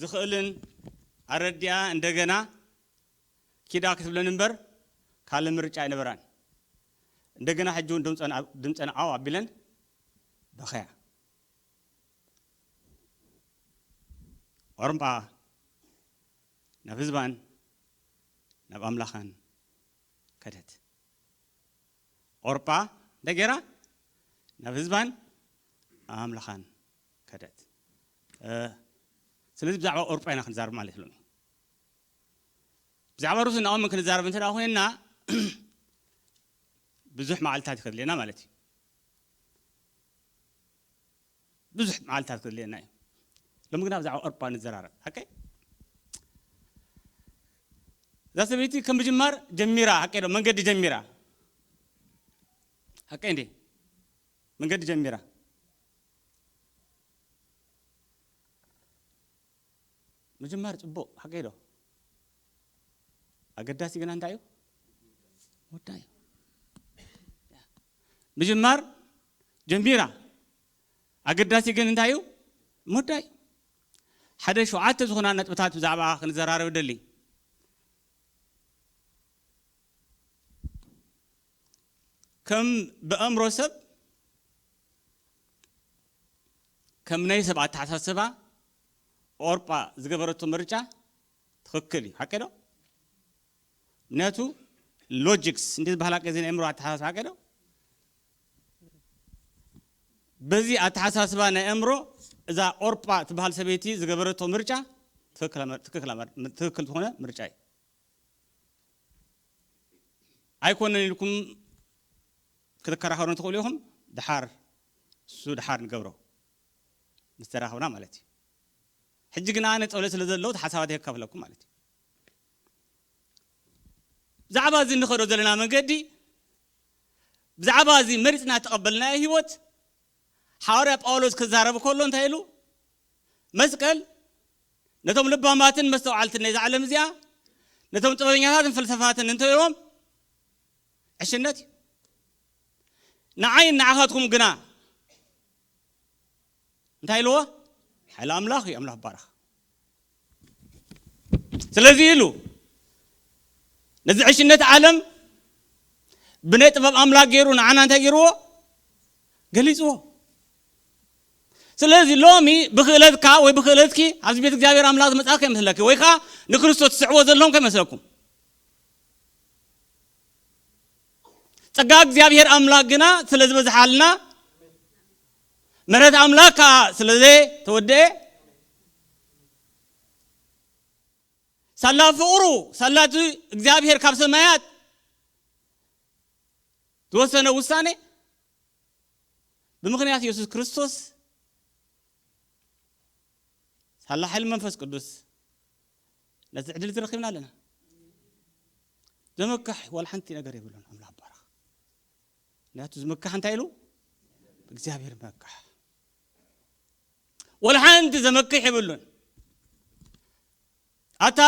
ዝኽእልን ኣረዲኣ እንደገና ኪዳ ክትብለን እምበር ካልእ ምርጫ ኣይነበራን። እንደገና ሕጂ እውን ድምፀን ዓው ኣቢለን በኸያ። ኦርምጳ ናብ ህዝባን ናብ ኣምላኻን ከደት። ኦርጳ እንታይ ገይራ? ናብ ህዝባን ኣምላኻን ከደት። ስለዚ ብዛዕባ ኦርጳ ኢና ክንዛርብ ማለት ሎሚ። ብዛዕባ ሩትን ናኦምን ክንዛረብ እንተ ኮይንና ብዙሕ መዓልታት ይኸድለና ማለት እዩ። ብዙሕ መዓልታት ክድልየና እዩ። ሎሚ ግና ብዛዕባ ኦርጳ ንዘራረብ። ሓቀይ? እዛ ሰበይቲ ከም ምጅማር ጀሚራ፣ ሓቀይ ዶ? መንገዲ ጀሚራ። ሓቀይ እንዴ? መንገዲ ጀሚራ። ምጅማር ጽቡቕ፣ ሓቀይ ዶ? ኣገዳሲ ግና እንታይ እዩ? ምውዳእ እዩ። ምጅማር ጀሚራ። ኣገዳሲ ግን እንታይ እዩ? ምውዳእ እዩ። ሓደ ሸውዓተ ዝኾና ነጥብታት ብዛዕባ ክንዘራረብ ደሊ። ከም ብኣእምሮ ሰብ፣ ከም ናይ ሰብ ኣተሓሳስባ፣ ኦርጳ ዝገበረቶ ምርጫ ትኽክል እዩ። ሓቂ ዶ? ምክንያቱ ሎጂክስ እንዴት ባህላ ቀዚ ናይ ኣእምሮ ኣተሓሳስባ፣ ሓቂ ዶ? በዚ ኣተሓሳስባ ናይ ኣእምሮ፣ እዛ ኦርጳ ትበሃል ሰበይቲ ዝገበረቶ ምርጫ ትኽክል፣ ትኽክል፣ ትኽክል ዝኾነ ምርጫ እዩ። ኣይኮነን ኢልኩም ክትከራኸሩ ትኽእሉ ኢኹም። ድሓር፣ እሱ ድሓር ንገብሮ ምስ ተራኸብና ማለት እዩ። ሕጂ ግን ኣነ ጸሎት ስለ ዘለዉ፣ እቲ ሓሳባት የካፍለኩም ማለት እዩ። ብዛዕባ እዚ እንኸዶ ዘለና መንገዲ፣ ብዛዕባ እዚ መሪጽና እተቐበልናዮ ህይወት፣ ሓዋርያ ጳውሎስ ክዛረብ ከሎ እንታይ ኢሉ? መስቀል ነቶም ልባማትን መስተውዓልትን ናይዛ ዓለም እዚኣ፣ ነቶም ጥበበኛታትን ፈልሰፋትን እንተኢሎም ዕሽነት እዩ። ንዓይን ንዓኻትኩም ግና እንታይ ኢልዎ? ሓይሊ ኣምላኽ እዩ፣ ኣምላኽ ባረኽ። ስለዚ ኢሉ ነዚ ዕሽነት ዓለም ብናይ ጥበብ ኣምላኽ ገይሩ ንዓና እንታይ ገይርዎ? ገሊጽዎ። ስለዚ ሎሚ ብክእለትካ ወይ ብክእለትኪ ኣብዚ ቤት እግዚኣብሔር ኣምላኽ ዝመጽኣ ከይመስለኪ፣ ወይ ከኣ ንክርስቶስ ትስዕቦ ዘለኹም ከይመስለኩም። ጸጋ እግዚኣብሔር ኣምላኽ ግና ስለ ዝበዝሓልና፣ ምሕረት ኣምላኽ ከኣ ስለ ዘተወደአ፣ ሳላ ፍቕሩ፣ ሳላ እቲ እግዚኣብሔር ካብ ሰማያት ዝወሰነ ውሳኔ፣ ብምኽንያት የሱስ ክርስቶስ፣ ሳላ ሓይሊ መንፈስ ቅዱስ፣ ነዚ ዕድል እዚ ረኺብና ኣለና። ዘመክሕ ዋላ ሓንቲ ነገር የብሉን። ኣምላኽ ባረኽ። ምክንያቱ ዝመክሕ እንታይ ኢሉ? እግዚኣብሔር መክሕ። ዋላ ሓንቲ ዘመክሕ የብሉን። ኣታ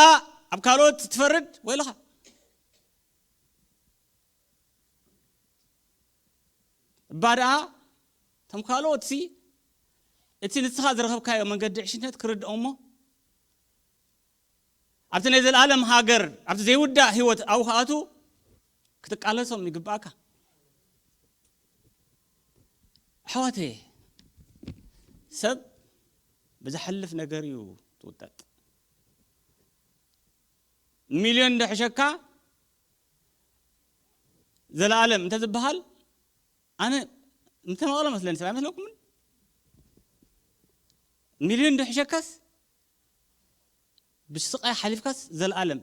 ኣብ ካልኦት ትፈርድ ወይልኻ። እባ ደኣ እቶም ካልኦትሲ እቲ ንስኻ ዝረኸብካዮ መንገዲ ዕሽነት ክርድኦም እሞ፣ ኣብቲ ናይ ዘለኣለም ሃገር፣ ኣብቲ ዘይውዳእ ህይወት ኣብኡ ክኣትዉ ክትቃለሶም ይግባእካ። ኣሕዋተየ፣ ሰብ ብዘሕልፍ ነገር እዩ ትውጠጥ። ሚልዮን እንድሕሸካ ዘለኣለም እንተ ዝበሃል፣ ኣነ ምተመቐሎ መስለኒ፣ ሰብ ኣይመስለኩምን? ሚልዮን እንድሕሸካስ፣ ብስቓይ ሓሊፍካስ ዘለኣለም፣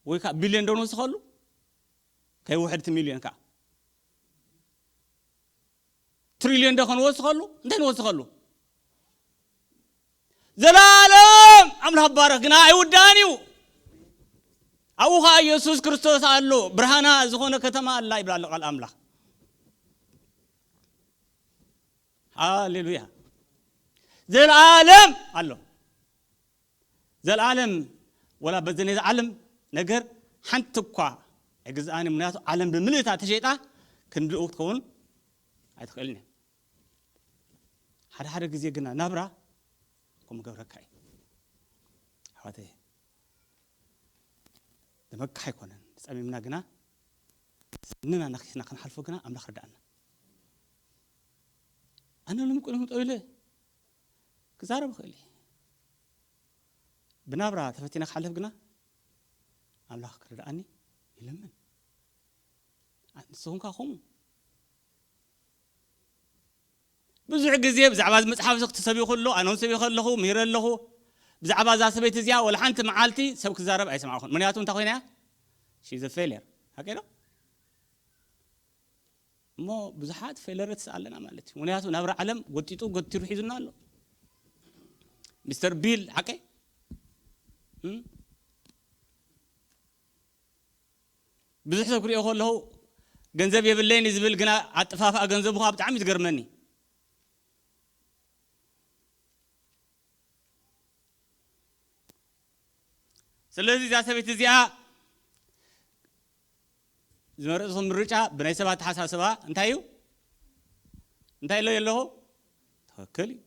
ወይ ከዓ ቢልዮን ዶ ንወስኸሉ? ከይውሕድ እቲ ሚልዮን ከዓ ትሪልዮን ዶ ከንወስኸሉ? እንታይ ንወስኸሉ? ዘላለም ኣምላኽ ባረኽ፣ ግና ኣይውዳእን እዩ። ኣብኡ ኸዓ ኢየሱስ ክርስቶስ ኣሎ፣ ብርሃና ዝኾነ ከተማ ኣላ ይብል ኣሎ ቃል ኣምላኽ። ሃሌሉያ። ዘላለም ኣሎ። ዘላለም ወላ በዚ ናይ ዓለም ነገር ሓንቲ እኳ ኣይግዝኣን፣ ምክንያቱ ዓለም ብምልእታ ተሸይጣ ክንድኡ ክትከውን ኣይትኽእልን እያ። ሓደ ሓደ ግዜ ግና ናብራ ከምኡ ገብረካ እዩ። ኣሕዋተይ፣ ዘመክሕ ኣይኮነን። ጸሚምና ግና፣ ስንና ነኺስና ክንሓልፎ ግና ኣምላኽ ርድኣና። ኣነ ሎሚ ቅድሚ ጠው ኢለ ክዛረብ እኽእል እየ። ብናብራ ተፈቲነ ክሓልፍ ግና ኣምላኽ ክርድኣኒ ይልምን። ንስኹም ከ ከምኡ? ብዙሕ ግዜ ብዛዕባ እዚ መጽሓፍ እዚ ክትሰብዩ ከሎ፣ ኣነ እውን ሰብዩ ከለኹ፣ ምሂረ ኣለኹ። ብዛዕባ እዛ ሰበይቲ እዚኣ ወላ ሓንቲ መዓልቲ ሰብ ክዛረብ ኣይሰማዕኹን። ምክንያቱ እንታይ ኮይና እያ? She's a failure። ሓቀይ ዶ? እሞ ብዙሓት ፌለርስ ኣለና ማለት እዩ። ምክንያቱ ናብራ ዓለም ጎጢጡ ጎቲሩ ሒዙና ኣሎ። ሚስተር ቢል ሓቀይ ብዙሕ ሰብ ክሪኦ ከለኹ ገንዘብ የብለይን ዝብል ግና ኣጠፋፍኣ ገንዘቡ ከዓ ብጣዕሚ ዝገርመኒ። ስለዚ እዛ ሰበይቲ እዚኣ ዝመረፅኹም ምርጫ ብናይ ሰብ ኣተሓሳስባ እንታይ እዩ? እንታይ ኢሎ ኣለኹ? ትኽክል እዩ።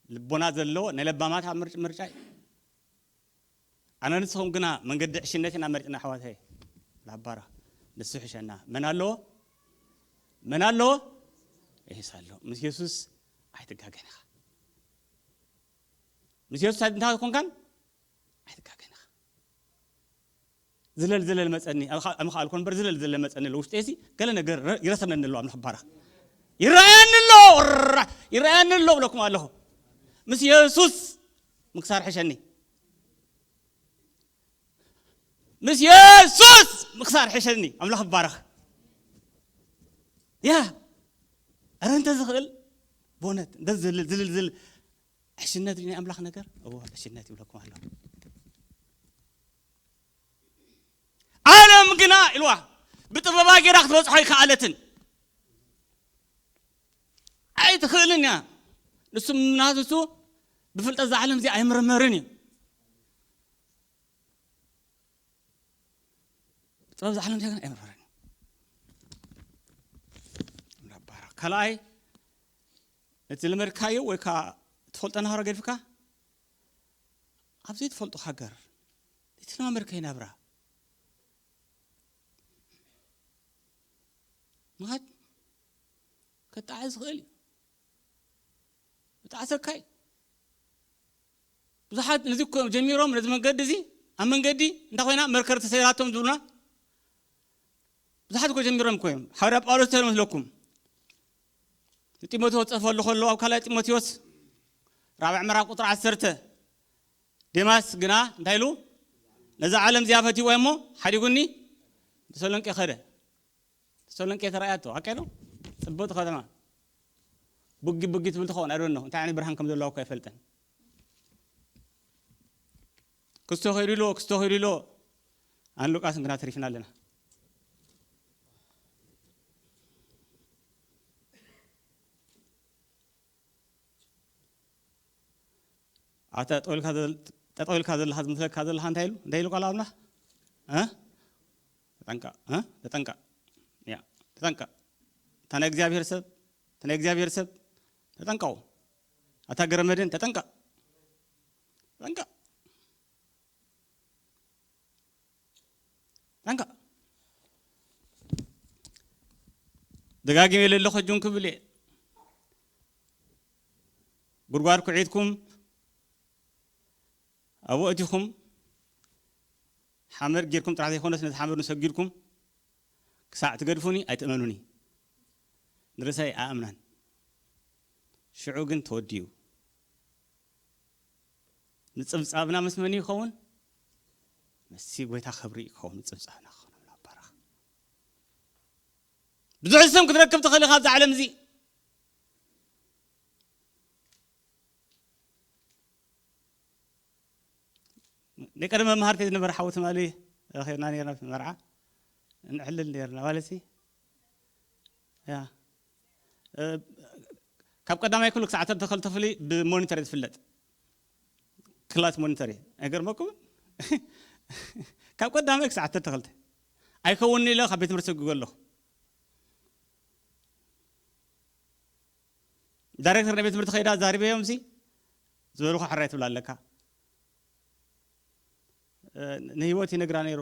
ልቦና ዘለዎ ናይ ለባማት ኣብ ምርጫ እዩ። ኣነ ንስኹም ግና መንገዲ ዕሽነት ኢና መሪፅና ኣሕዋተይ። ላባራ ንሱ ሕሸና መን ኣለዎ? መን ኣለዎ? ኢየሱስ ኣሎ። ምስ ኢየሱስ ኣይትጋገን ኢኻ። ምስ ኢየሱስ እንታይ ኮንካን ኣይትጋገን ኢኻ። ዝለል ዝለል መፀኒ ኣምኻ ኣልኮን በር ዝለል ዝለል መፀኒ ኣሎ ውሽጢ ሲ ገለ ነገር ይረሰነኒ ኣሎ ኣምላኽ ባረኽ። ይረኣየኒ ኣሎ። ይረኣየኒ ኣሎ ብለኩም ኣለኹ። ምስ ኢየሱስ ምክሳር ሕሸኒ። ምስ የሱስ ምክሳር ሕሸኒ ኣምላኽ ይባረኽ። ያ እረ እንተ ዝኽእል ብእውነት እንተ ዝልል ዝልል ዝል ሕሽነት ናይ ኣምላኽ ነገር እዎ ሕሽነት ይብለኩም ኣለኹ። ዓለም ግና ኢልዋ ብጥበባ ጌራ ክትበፅሖ ኣይከኣለትን። ኣይትኽእልን እያ። ንሱ ምናት ንሱ ብፍልጠት ዝዓለም እዚ ኣይምርመርን እዩ። ጥበብ ዝዓለም ጀግና ኣይምርመርን እዩ። ካልኣይ ነቲ ዝለመድካዮ ወይ ከዓ ትፈልጦ ናብራ ገድፍካ ኣብ ዘይትፈልጦ ሃገር ዘይተለማመድካዮ ናብራ ምኻድ ከጣዕ ዝኽእል እዩ። ብጣዕሰካይ ብዙሓት ነዚ እኮ ጀሚሮም ነዚ መንገዲ እዚ ኣብ መንገዲ እንታይ ኮይና መርከር ተሰይራቶም ዝብሉና ብዙሓት እኮ ጀሚሮም እኮ እዮም። ሓዋርያ ጳውሎስ እንታይ መስለኩም ንጢሞቴዎስ ጽሕፈሉ ከሎ ኣብ ካልኣይ ጢሞቴዎስ ራብዕ ምዕራፍ ቁጥሪ ዓሰርተ ዴማስ ግና እንታይ ኢሉ ነዛ ዓለም እዚኣ ፈቲዋ እሞ ሓዲጉኒ ተሰሎንቄ ኸደ። ተሰሎንቄ ተራእያቶ ኣቀሎ ጽብቕቲ ከተማ ቡጊ ቡጊ ትብል ትኸውን ኣዶኖ እንታይ ዓይነት ብርሃን ከም ዘለዋ እኮ ኣይፈልጠን። ክስቶ ኸይዱ ኢሎ ክስቶ ኸይዱ ኢሎ ኣን ሉቃስን ግና ተሪፍና ኣለና። ኣታ ጠጠው ኢልካ ዘለኻ ዝመስለካ ዘለኻ እንታይ ኢሉ እንታይ ኢሉ ቃል ኣምላኽ ተጠንቀቕ ተጠንቀቕ ያ ተጠንቀቕ እታ ናይ እግዚኣብሔር ሰብ እታ ናይ እግዚኣብሔር ሰብ ተጠንቀቑ ኣታ ገረመድን ተጠንቀቕ ተጠንቀቕ ጠንቀቕ ደጋጊመ ኢለ ኣለኹ ሕጂ እውን ክብል እየ ጉድጓድ ኩዒትኩም ኣብኡ ኣእቲኹም ሓመድ ጌርኩም ጥራሕ ዘይኮነስ ነቲ ሓመድ ንሰጊድኩም ክሳዕ ትገድፉኒ ኣይትእመኑኒ ንርእሰይ ኣእምናን ሽዑ ግን ተወዲኡ ንጽብጻብና ምስ መን ይኸውን? ምስቲ ጎይታ ክብሪ ክኸውን ንጽብጻብና ክኸውን ኣምላኽ ባረኽ። ብዙሕ ስም ክትረክብ ትኽእል ኢኻ ኣብዚ ዓለም እዚ። ናይ ቀደም መምሃርተይ ዝነበረ ሓው ትማሊ ረኺብና ነርና መርዓ እንዕልል ነርና ማለት ያ ካብ ቀዳማይ ክፍሊ ክሳዕ ዓሰርተ ክልተ ክፍሊ ብሞኒተር እዩ ዝፍለጥ። ክላስ ሞኒተር እዩ። ኣይገርመኩም? ካብ ቀዳማይ ክሳዕ ዓሰርተ ክልተ ኣይከውንኒ ኢለ ካብ ቤት ትምህርቲ ሰጒጎ ኣለኹ። ዳይሬክተር ናይ ቤት ትምህርቲ ከይዳ ዛሪበዮም ሲ ዝበልኩ ሕራይ ትብላ ኣለካ። ንህይወት ይነግራ ነይሩ።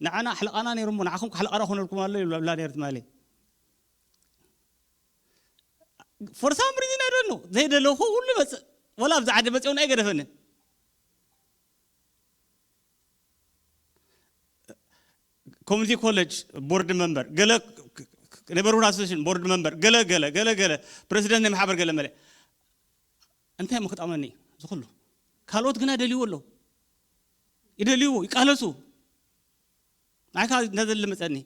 ንዓና ኣሕለቓና ነይሩ እሞ ንዓኹም ክሕለቓና ኮነልኩም ኣሎ ይብላ ነይሩ ትማሊ። For some reason I don't know ዘይደለኹ ኩሉ መፅእ ወላ ኣብዚ ዓዲ መፅኡ ኣይገደፈንን። ኮሚኒቲ ኮሌጅ ቦርድ መንበር ገለ ኔበርሁድ ኣሶሴሽን ቦርድ መንበር ገለ ገለ ገለ ገለ ፕሬዚደንት ናይ ማሕበር ገለ መለ እንታይ ምክጣመኒ ዝኩሉ ካልኦት ግና ደልይዎ ኣለዉ ይደልይዎ ይቃለሱ ናይካ ነዘሊ መፀኒ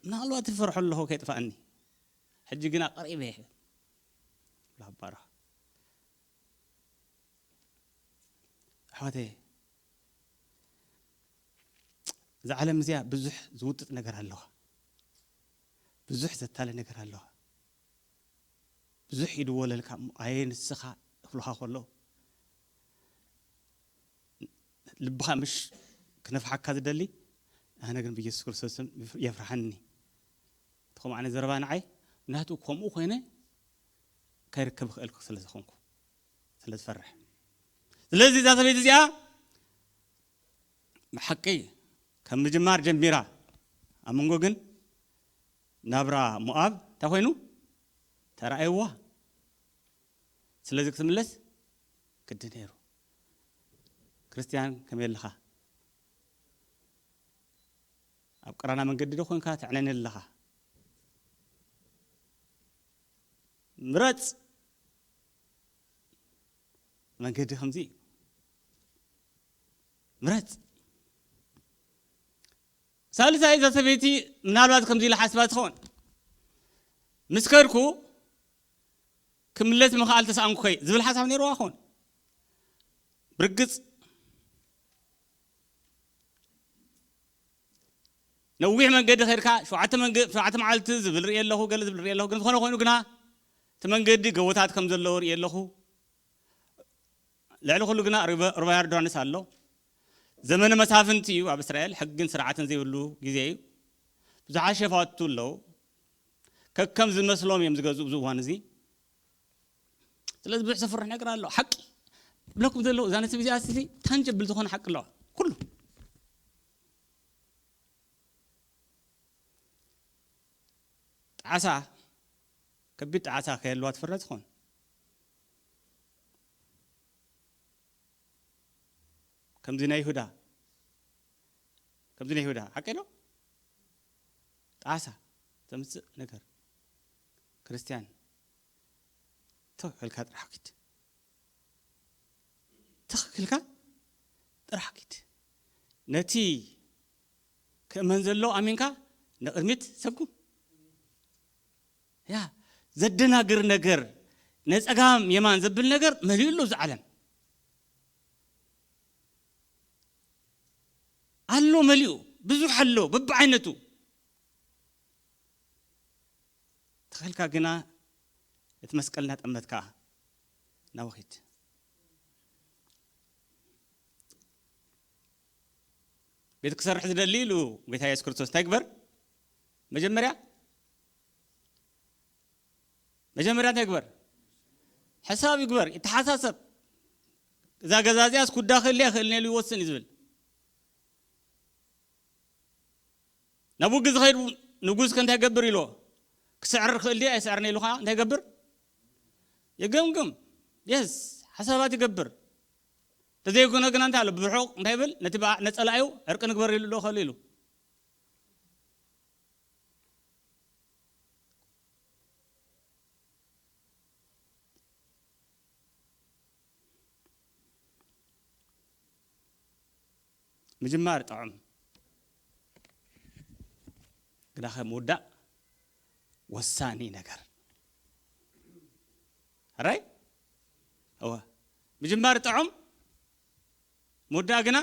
ምናልባት ይፈርሖ ኣለኹ ከይጥፋእኒ፣ ሕጂ ግና ቀሪበ እየ። ላባራ ኣሕዋተይ፣ እዛ ዓለም እዚኣ ብዙሕ ዝውጥጥ ነገር ኣለዋ፣ ብዙሕ ዘታለ ነገር ኣለዋ። ብዙሕ ይድወለልካ እሞ ኣየ ንስኻ ክብሉኻ ከለዉ፣ ልብኻ ምሽ ክነፍሓካ ዝደሊ፣ ኣነ ግን ብየሱስ ክርስቶስ ስም የፍርሓኒ። እቲ ከምኡ ዓይነት ዘረባ ንዓይ፣ ምክንያቱ ከምኡ ኮይነ ከይርከብ ክእልኩ ስለ ዝኾንኩ፣ ስለ ዝፈርሕ። ስለዚ እዛ ሰበይቲ እዚኣ ብሓቂ ካብ ምጅማር ጀሚራ፣ ኣብ መንጎ ግን ናብራ ሞኣብ እንታይ ኮይኑ ተራእይዋ። ስለዚ ክትምለስ ግዲ ነይሩ። ክርስትያን ከመይ ኣለኻ? ኣብ ቀራና መንገዲ ዶ ኮንካ ትዕነኒ ኣለኻ? ምረጽ። መንገዲ ከምዚ እዩ። ምረጽ። ሳልሳይ፣ እዛ ሰበይቲ ምናልባት ከምዚ ኢላ ሓስባ ትኸውን፣ ምስ ከድኩ ክምለስ ምኽኣል ተሰኣንኩ ከይ ዝብል ሓሳብ ነይርዋ ይኸውን። ብርግጽ ነዊሕ መንገዲ ከድካ፣ ሸውዓተ መንገ-፣ ሸውዓተ መዓልቲ ዝብል ርኢ ኣለኹ፣ ገለ ዝብል ርኢ ኣለኹ። ግን ዝኾነ ኮይኑ ግና እቲ መንገዲ ጎቦታት ከም ዘለዎ ርኢ ኣለኹ። ልዕሊ ኩሉ ግና ሩባ፣ ሩባ ዮርዳኖስ ኣሎ። ዘመነ መሳፍንቲ እዩ ኣብ እስራኤል፣ ሕግን ስርዓትን ዘይብሉ ግዜ እዩ። ብዙሓት ሸፋቱ ኣለዉ። ከከም ዝመስሎም እዮም ዝገዝኡ ኣብዚ እዋን እዚ። ስለዚ ብዙሕ ዘፍርሕ ነገር ኣሎ። ሓቂ ብለኩም ዘለዉ፣ እዛ ነጥቢ እዚኣ፣ እዚ ታንጀብል ዝኾነ ሓቂ ኣለዋ። ኩሉ ጣዕሳ፣ ከቢድ ጣዕሳ ከየልዋ ትፍረ ትኾን። ከምዚ ናይ ይሁዳ፣ ከምዚ ናይ ይሁዳ፣ ሓቂ ዶ? ጣዕሳ ተምጽእ ነገር። ክርስትያን፣ ትኽ ኢልካ ጥራሕ ኪድ። ትኽ ኢልካ ጥራሕ ኪድ። ነቲ ክእመን ዘሎ ኣሚንካ ንቕድሚት ሰጉም። ያ፣ ዘደናግር ነገር፣ ነጸጋም የማን ዘብል ነገር መሊኡ ኣሎ እዚ ዓለም። ኣሎ መሊኡ፣ ብዙሕ ኣሎ፣ በብዓይነቱ። ትኽ ኢልካ ግና እቲ መስቀል እናጠመትካ ናብኡ ኺድ። ቤት ክሰርሕ ዝደሊ ኢሉ ጌታ የሱስ ክርስቶስ እንታይ ግበር? መጀመርያ፣ መጀመርያ እንታይ ግበር? ሕሳብ ይግበር፣ ይተሓሳሰብ። እዛ ገዛ እዚኣስ ኩዳ ክህልያ ክእልን ኢሉ ይወስን እዩ ዝብል። ናብ ውግእ ዝኸይድ ንጉስ ከ እንታይ ይገብር ኢልዎ? ክስዕር ክእል ድዩ ኣይስዕርን ኢሉ ኸዓ እንታይ ይገብር? ይገምግም። የስ፣ ሓሳባት ይገብር። ተዘይኮነ ግና እንታይ ኣሎ? ብርሑቕ እንታይ ይብል? ነቲ በዓ-፣ ነጸላእዩ ዕርቂ ንግበር ኢሉ ዶ ከሉ ኢሉ። ምጅማር ጥዑም፣ ግናኸ ምውዳእ ወሳኒ ነገር። ሕራይ? እወ። ምጅማር ጥዑም፣ ምውዳእ ግና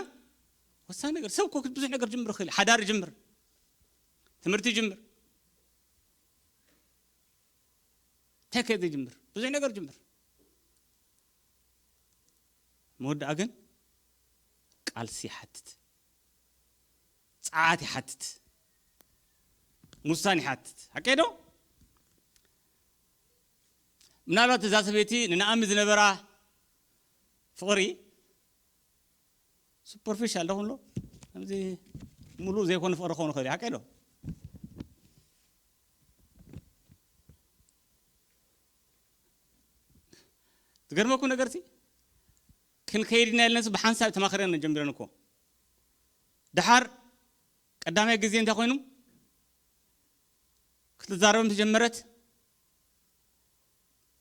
ወሳኒ ነገር። ሰብ እኮ ብዙሕ ነገር ጅምር ይኽእል እዩ። ሓዳር ይጅምር፣ ትምህርቲ ይጅምር፣ እንታይ ከ ይጅምር፣ ብዙሕ ነገር ይጅምር። መወዳኣ ግን ቃልሲ ይሓትት፣ ጸዓት ይሓትት፣ ምውሳን ይሓትት። ሓቀይ ዶ? ምናልባት እዛ ሰበይቲ ንናኣሚ ዝነበራ ፍቕሪ ሱፐርፊሻል ዶ ክብሎ፣ ከምዚ ሙሉእ ዘይኮነ ፍቕሪ ክኸውን ይኽእል እዩ። ሓቀይ ዶ? ዝገርመኩም ነገርሲ፣ ክንከይድ ኢና ኢለንስ ብሓንሳብ ተማኽረን ጀሚረን እኮ። ደሓር ቀዳማይ ግዜ እንታይ ኮይኑ? ክትዛረብ ምስ ጀመረት፣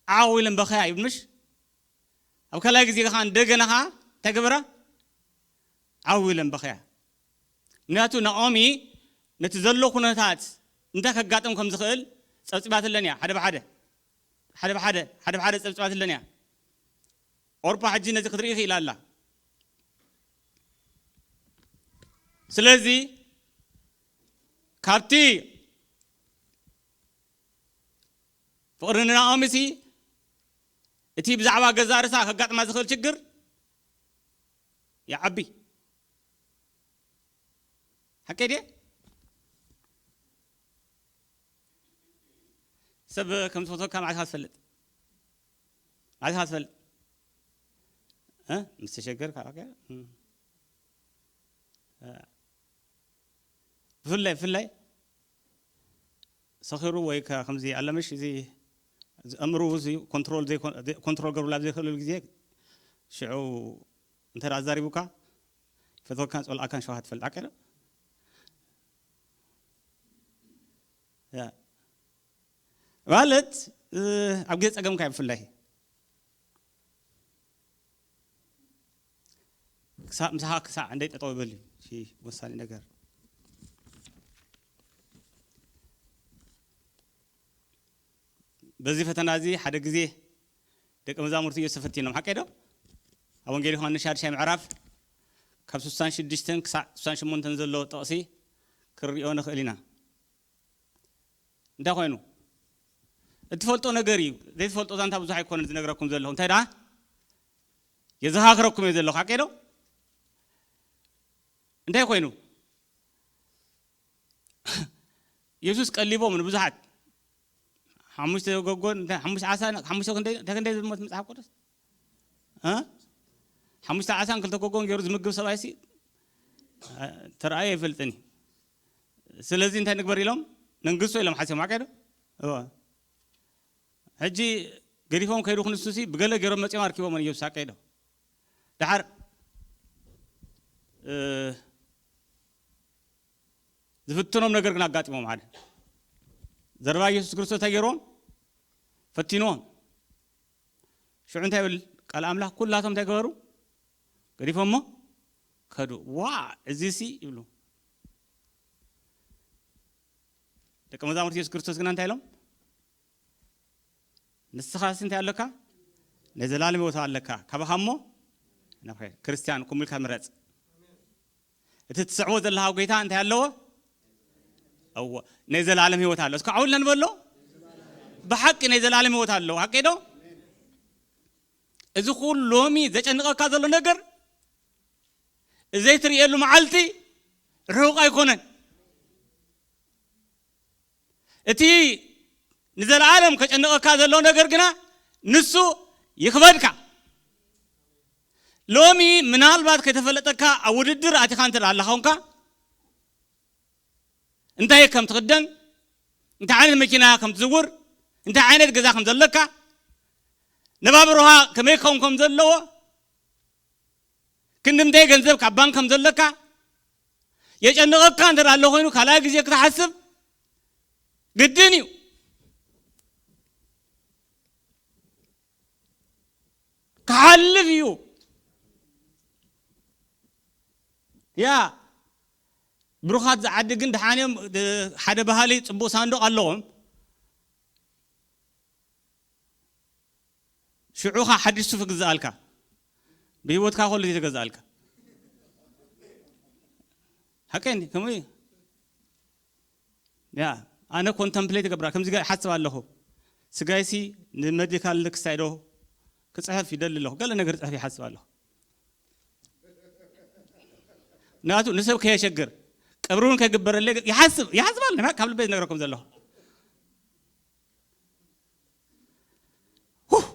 ዓው ኢለን በኸያ ይብል ምሽ? ኣብ ካልኣይ ግዜ ከኣ እንደገና ከኣ እንታይ ገበራ? ዓው ኢለን በኸያ። ምክንያቱ ናኦሚ ነቲ ዘሎ ኩነታት እንታይ ከጋጥም ከም ዝኽእል ጸብጺባትለን እያ። ሓደ ብሓደ ሓደ ብሓደ ሓደ ብሓደ ጸብጺባትለን እያ። ኦርፓ ሕጂ ነዚ ክትርኢ ክኢላ ኣላ። ስለዚ ካብቲ ፍቕሪ ንናኦሚሲ እቲ ብዛዕባ ገዛ ርእሳ ከጋጥማ ዝኽእል ችግር ይዓቢ። ሓቀይ ድየ? ሰብ ከም ዝፈትወካ መዓስ ኢኻ ትፈልጥ? መዓስ ኢኻ ትፈልጥ? እ? ምስ ተሸገርካ፣ ኦኬ። እም። እ። ብፍላይ፣ ብፍላይ ሰኺሩ ወይ ከ-፣ ከምዚ ኣለምሽ እዚ፣ እዚ ኣእምሮኡ እዚ ኮንትሮል ዘይኮ-፣ ዘይ-፣ ኮንትሮል ገብርላ ኣብ ዘይክእለሉ ግዜ ሽዑ እንተ ደኣ ኣዛሪቡካ፣ ይፈትወካን ጸልኣካን ሸውሃት ትፈልጥ፣ ሓቀይ ዶ? ያ። ማለት፣ እ፣ ኣብ ግዜ ጸገምካ እዩ ብፍላይ። ክሳዕ፣ ምሳኻ ክሳዕ እንደይ ጠጠው ይበል እዩ። እሺ፣ ወሳኒ ነገር። በዚ ፈተና እዚ ሓደ ግዜ ደቂ መዛሙርቲ ኢየሱስ ተፈቲኖም፣ ሓቀይ ዶ? ኣብ ወንጌል ዮሃንስ ሻድሻይ ምዕራፍ ካብ ስሳን ሽዱሽተን ክሳዕ ስሳን ሸሞንተን ዘሎ ጥቕሲ ክንሪኦ ንኽእል ኢና። እንታይ ኮይኑ? እትፈልጦ ነገር እዩ። ዘይትፈልጦ ዛንታ ብዙሕ ኣይኮነን ዝነግረኩም ዘለኹ። እንታይ ደኣ? የዘኻኽረኩም እየ ዘለኹ። ሓቀይ ዶ? እንታይ ኮይኑ? የሱስ ቀሊቦም ንብዙሓት። ሓሙሽተ ጎጎን፣ እንታይ፣ ሓሙሽተ ዓሳ፣ ሓሙሽተ ክንደይ፣ እንታይ ክንደይ ዝሞት መጽሓፍ ቅዱስ? እ? ሓሙሽተ ዓሳን ክልተ ጎጎን ገይሩ ዝምግብ ሰብኣይሲ፣ እ፣ ተራእዩ ኣይፈልጥን እዩ። ስለዚ እንታይ ንግበር ኢሎም? ነንግሶ ኢሎም ሓሲቦም፣ ሓቀይ ዶ? እወ። ሕጂ ገዲፎም ከይዱ ክንሱሲ ብገለ ገይሮም መጺኦም ኣርኪቦም እዮም ሳቀይ ዶ? ደሓር፣ እ፣ ዝፍትኖም ነገር ግን ኣጋጢሞም ሓደ። ዘረባ ኢየሱስ ክርስቶስ እንታይ ገይርዎም? ፈቲንዎም። ሽዑ እንታይ ይብል ቃል ኣምላኽ? ኩላቶም እንታይ ገበሩ? ገዲፎሞ ከዱ። ዋ፣ እዚሲ ይብሉ። ደቂ መዛሙርቲ ኢየሱስ ክርስቶስ ግና እንታይ ኢሎም? ንስኻስ እንታይ ኣለካ? ናይ ዘላለም ህይወት ኣለካ። ካባኻ እሞ ናብኸ-፣ ክርስትያን፣ ከምኡ ኢልካ ምረጽ። እቲ ትስዕቦ ዘለኻ ጎይታ እንታይ ኣለዎ? እዎ፣ ናይ ዘላለም ህይወት ኣሎ። እስከ ዓው ኢልና ንበሎ። ብሓቂ ናይ ዘላለም ህይወት ኣለዎ። ሓቀይ ዶ? እዚ ኩሉ ሎሚ ዘጨንቐካ ዘሎ ነገር፣ እዚ ዘይትርእየሉ መዓልቲ ርሑቕ ኣይኮነን። እቲ ንዘለዓለም ከጨንቐካ ዘሎ ነገር ግና ንሱ ይኽበድካ። ሎሚ ምናልባት ከይተፈለጠካ ኣብ ውድድር ኣቲኻ እንተ ደኣ ኣለኻ ኮንካ፣ እንታይ ከም ትኽደን፣ እንታይ ዓይነት መኪና ከም ትዝውር፣ እንታይ ዓይነት ገዛ ከም ዘለካ፣ ነባብሮኻ ከመይ ክኸውን ከም ዘለዎ፣ ክንዲ ምንታይ ገንዘብ ካብ ባንክ ከም ዘለካ የጨንቐካ እንተ ደኣ ኣሎ ኮይኑ፣ ካልኣይ ግዜ ክትሓስብ ግድን እዩ። ክሓልፍ እዩ። ያ፣ ብሩኻት ዝዓዲ ግን ደሓን እዮም። ሓደ ባህሊ ጽቡቕ ሳንዱቕ ኣለዎም። ሽዑኻ ሓድሽ ሱፍ ክግዝኣልካ፣ ብህይወትካ ከሎ ዘይተገዝኣልካ። ሓቀይ እንዲ፣ ከምኡ እዩ። ያ፣ ኣነ ኮንተምፕሌት ይገብራ፣ ከምዚ ገ-፣ ይሓስብ ኣለኹ። ስጋይሲ ንመዲካል ክሳይ ዶ ክጽሕፍ ይደሊ ኣለኹ። ገለ ነገር ጽሕፍ ይሓስብ ኣለኹ። ምክንያቱ ንሰብ ከየሸግር፣ ቀብሪ እውን ከይግበረለይ ይሓስብ፣ ይሓስብ ኣለኹ። ካብ ልበይ ዝነግረኩም ዘለኹ። ሁህ!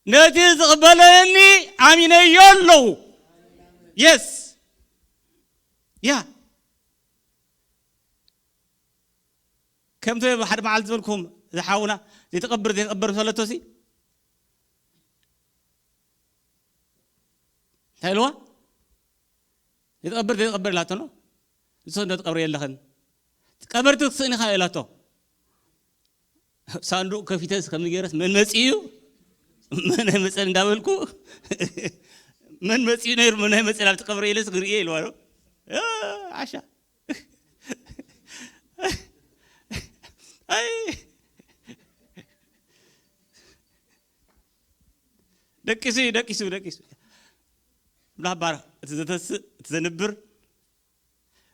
ነቲ ዝቕበለኒ ኣሚነዮ ኣለኹ። የስ። ያ። ከምቲ ሓደ መዓልቲ ዝበልኩም፣ እዚ ሓውና፣ ዘይትቐብር፣ ዘይትቐብር በለቶሲ። እንታይ ኢልዋ? ዘይትቐብር፣ ዘይትቐብር ኢላቶ ነው። ንሱ እንዶ ትቐብር የለኽን። ቀበርቲ ክትስእኒ ኢኻ ኢላቶ። ሳንዱቕ ከፊተስ ከምዚ ገይረስ መን መጺኡ? መን ኣይመጸን እንዳበልኩ፣ መን መጺኡ ነይሩ፣ መን ኣይመጸን ኣብቲ ቀብሪ ኢለስ ክርእዮ ኢልዋ ነው። እ፣ ዓሻ። ኣይ፣ ደቂሱ እዩ፣ ደቂሱ፣ ደቂሱ። ኣምላኽ ባርኽ። እቲ ዘተስእ፣ እቲ ዘንብር፣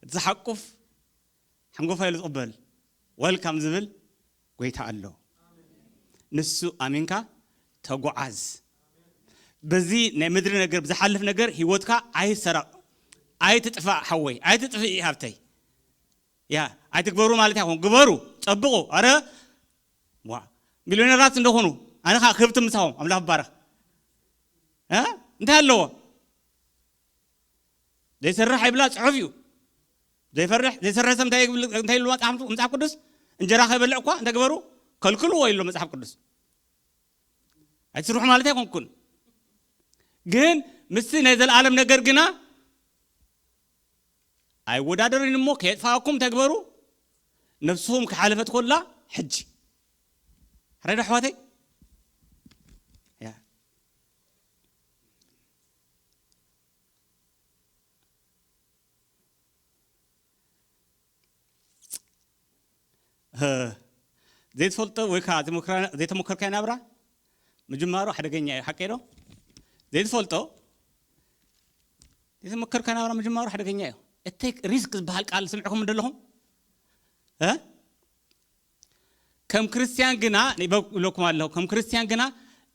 እቲ ዝሓቁፍ፣ ሓንጎፋ ኢሉ ዝቕበል፣ ወልካም ዝብል ጎይታ ኣሎ። ንሱ ኣሚንካ ተጓዓዝ። በዚ ናይ ምድሪ ነገር፣ ብዝሓልፍ ነገር ህይወትካ ኣይሰረቕ፣ ኣይትጥፋእ ሓወይ፣ ኣይትጥፍእ ሃብተይ። ያ፣ ኣይትግበሩ ማለት ኣይኮን፣ ግበሩ፣ ጸብቑ። ኣረ ዋ፣ ሚልዮነራት እንደኾኑ ኣነ ኸዓ ክህብቲ ምሳኹም፣ ኣምላኽ ይባረኽ። እ? እንታይ ኣለዎ? ዘይሰርሕ ኣይብላ ጽሑፍ እዩ። ዘይፈርሕ፣ ዘይሰርሕ ሰብ እንታይ ይብል፣ እንታይ ይብሉ መጽሓፍ፣ መጽሓፍ ቅዱስ? እንጀራ ከይበልዕ እኳ እንታይ ግበሩ? ከልክልዎ ይብሎ መጽሓፍ ቅዱስ። ኣይትስርሑ ማለት ኣይኮንኩን። ግን ምስቲ ናይ ዘለኣለም ነገር ግና ኣይወዳደርን እሞ ከየጥፋኣኩም ተግበሩ። ነፍስኹም ክሓለፈት ኮላ ሕጂ። ሕራይ ዶ ኣሕዋተይ? ያ። እ፣ ዘይትፈልጦ ወይ ከዓ ዘይሞክራ-፣ ዘይተሞከርካዮ ናብራ ምጅማሩ ሓደገኛ እዩ። ሓቀይ ዶ? ዘይትፈልጦ ዘይተሞከርካዮ ናብራ ምጅማሩ ሓደገኛ እዩ። እተይ ሪስክ ዝበሃል ቃል ስምዕኹም እንደለኹም? እ? ከም ክርስቲያን ግና፣ ይበ-፣ ይብለኩም ኣለኹ፣ ከም ክርስቲያን ግና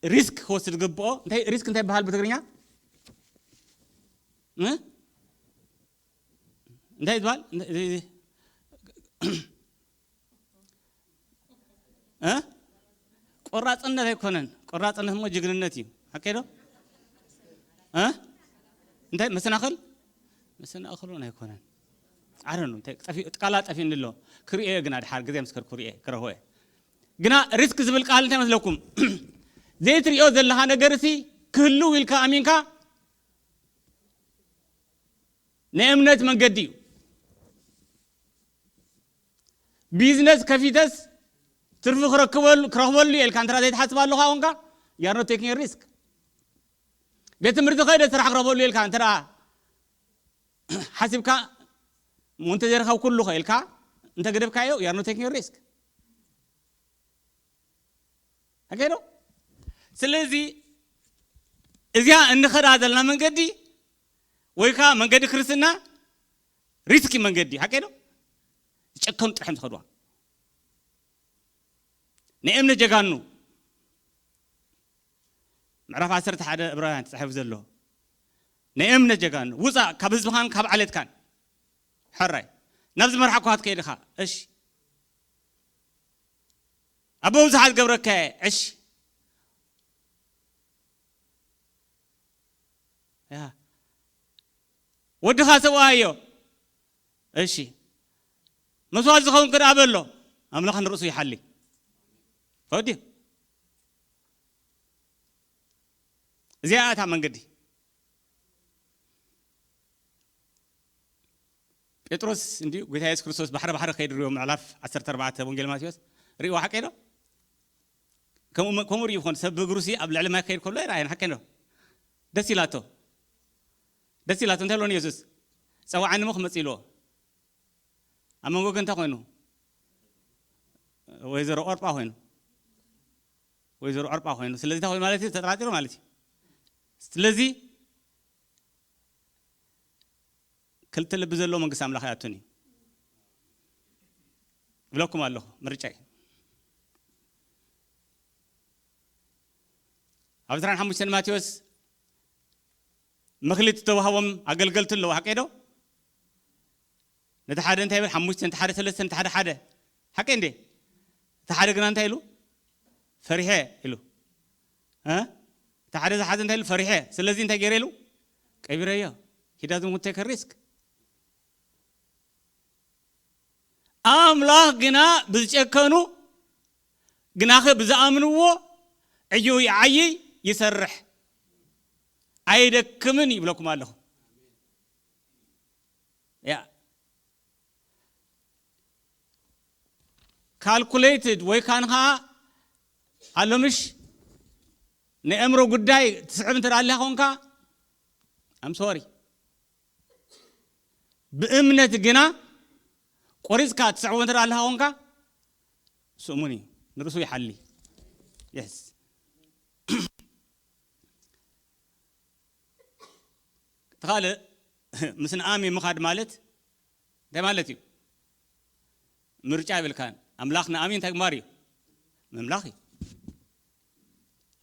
ሪስክ ክወስድ ዝግብኦ፣ እንታይ ሪስክ እንታይ ይበሃል ብትግርኛ? እ? እንታይ ዝበሃል? እ? ቆራጽነት ኣይኮነን። ቆራጽነት እሞ ጅግንነት እዩ። ሓቀይ ዶ? እ? እንታይ መሰናኽል? መሰናኽል እውን ኣይኮነን። ኣረ ነው፣ እንታይ ጠፊ-፣ ቃላት ጠፊኡኒ ኣሎ። ክርእዮ ግና ድሓር ግዜ ምስ ከድኩ ክርእየ፣ ክረኽቦ እየ። ግና ሪስክ ዝብል ቃል እንታይ መስለኩም? ዘይትርእዮ ዘለኻ ነገር ሲ ክህልው ኢልካ ኣሚንካ ናይ እምነት መንገዲ እዩ። ቢዝነስ ከፊተስ ትርፊ ክረክበሉ፣ ክረኽበሉ እየ ኢልካ እንተ ዘይትሓስብ ኣለኻ ኮንካ፣ you are not taking a risk። ቤት ትምህርቲ ከይደ ስራሕ ክረኽበሉ እየ ኢልካ እንተ ሓሲብካ፣ እሞ እንተ ዘይረኸብኩሉ ከ ኢልካ እንተ ገደፍካዮ፣ you are not taking a risk። ሓቀይ ዶ? ስለዚ እዚኣ እንኸዳ ዘለና መንገዲ ወይ ከዓ መንገዲ ክርስትና ሪስኪ መንገዲ፣ ሓቀይ ዶ? ዝጨከኑ ጥራሕ እዮም ዝኸድዋ። ናይ እምነት ጀጋኑ ምዕራፍ ዓሰርተ ሓደ ዕብራውያን ተጻሒፉ ዘሎ ናይ እምነት ጀጋኑ፣ ውጻእ ካብ ህዝብኻን ካብ ዓሌትካን። ሕራይ፣ ናብ ዝመርሓኳ ክትከይድ ኢኻ። እሺ፣ ኣቦ ብዙሓት ገብረካ እየ። እሺ፣ ያ፣ ወድኻ ሰብኣዮ። እሺ፣ መስዋዕት ዝኸውን ክድኣ በሎ፣ ኣምላኽ ንርእሱ ይሓሊ። ፈዲ፣ እዚኣ እታ መንገዲ። ጴጥሮስ እንዲዩ ጎይታ የሱስ ክርስቶስ ባሕሪ ባሕሪ ከይዱ ሪኦ፣ ምዕራፍ ዓሰርተ ኣርባዕተ ወንጌል ማቴዎስ ሪእዎ፣ ሓቀይ ዶ? ከምኡ መ-፣ ከምኡ ሪኡ ይኾን? ሰብ ብእግሩ ሲ ኣብ ልዕሊ ማይ ክኸይድ ከሎ ኣይረኣየን፣ ሓቀይ ዶ? ደስ ኢላቶ። ደስ ኢላቶ። እንታይ ብሎ ንየሱስ? "ጸውዓኒ እሞ ክመጽእ" ኢልዎ። ኣብ መንጎ ግን እንታይ ኮይኑ? ወይዘሮ ኦርጳ ኮይኑ። ወይዘሮ ኦርጳ ኮይኑ። ስለዚ እንታይ ኮይኑ ማለት እዩ? ተጠራጢሩ ማለት እዩ። ስለዚ ክልተ ልቢ ዘለዎ መንግስቲ ኣምላኽ ኣይኣቱን እዩ። እብለኩም ኣለኹ፣ ምርጫይ። ኣብ ዕስራን ሓሙሽተን ማቴዎስ መክሊት ዝተዋህቦም ኣገልገልቲ ኣለዉ፣ ሓቀይ ዶ? ነቲ ሓደ እንታይ ይብል? ሓሙሽተ፣ ነቲ ሓደ ሰለስተ፣ ነቲ ሓደ ሓደ። ሓቀይ እንዴ? እቲ ሓደ ግና እንታይ ኢሉ? ፈሪሐ ኢሉ። እ? እቲ ሓደ ዝሓዘ እንታይ ኢሉ? ፈሪሐ። ስለዚ እንታይ ገይረ ኢሉ? ቀቢረዮ። He doesn't want to take a risk። ኣምላኽ ግና ብዝጨከኑ፣ ግናኸ ብዝኣምንዎ ዕዮ ይዓይይ፣ ይሰርሕ፣ ኣይደክምን ይብለኩም ኣለኹ። ያ፣ ካልኩሌትድ ወይ ካን ኸዓ ኣሎ ምሽ፣ ናይ ኣእምሮ ጉዳይ ትስዕብ እንተ ደኣ ኣለኻ ኮንካ፣ I'm sorry። ብእምነት ግና ቆሪጽካ ትስዕቦ እንተ ደኣ ኣለኻ ኮንካ፣ ስእሙኒ፣ ንርእሱ ይሓሊ። የስ። እቲ ካልእ ምስ ንኣሚ ምኻድ ማለት እንታይ ማለት እዩ? ምርጫ የብልካን። ኣምላኽ ንኣሚ እንታይ ግባር እዩ? ምምላኽ እዩ።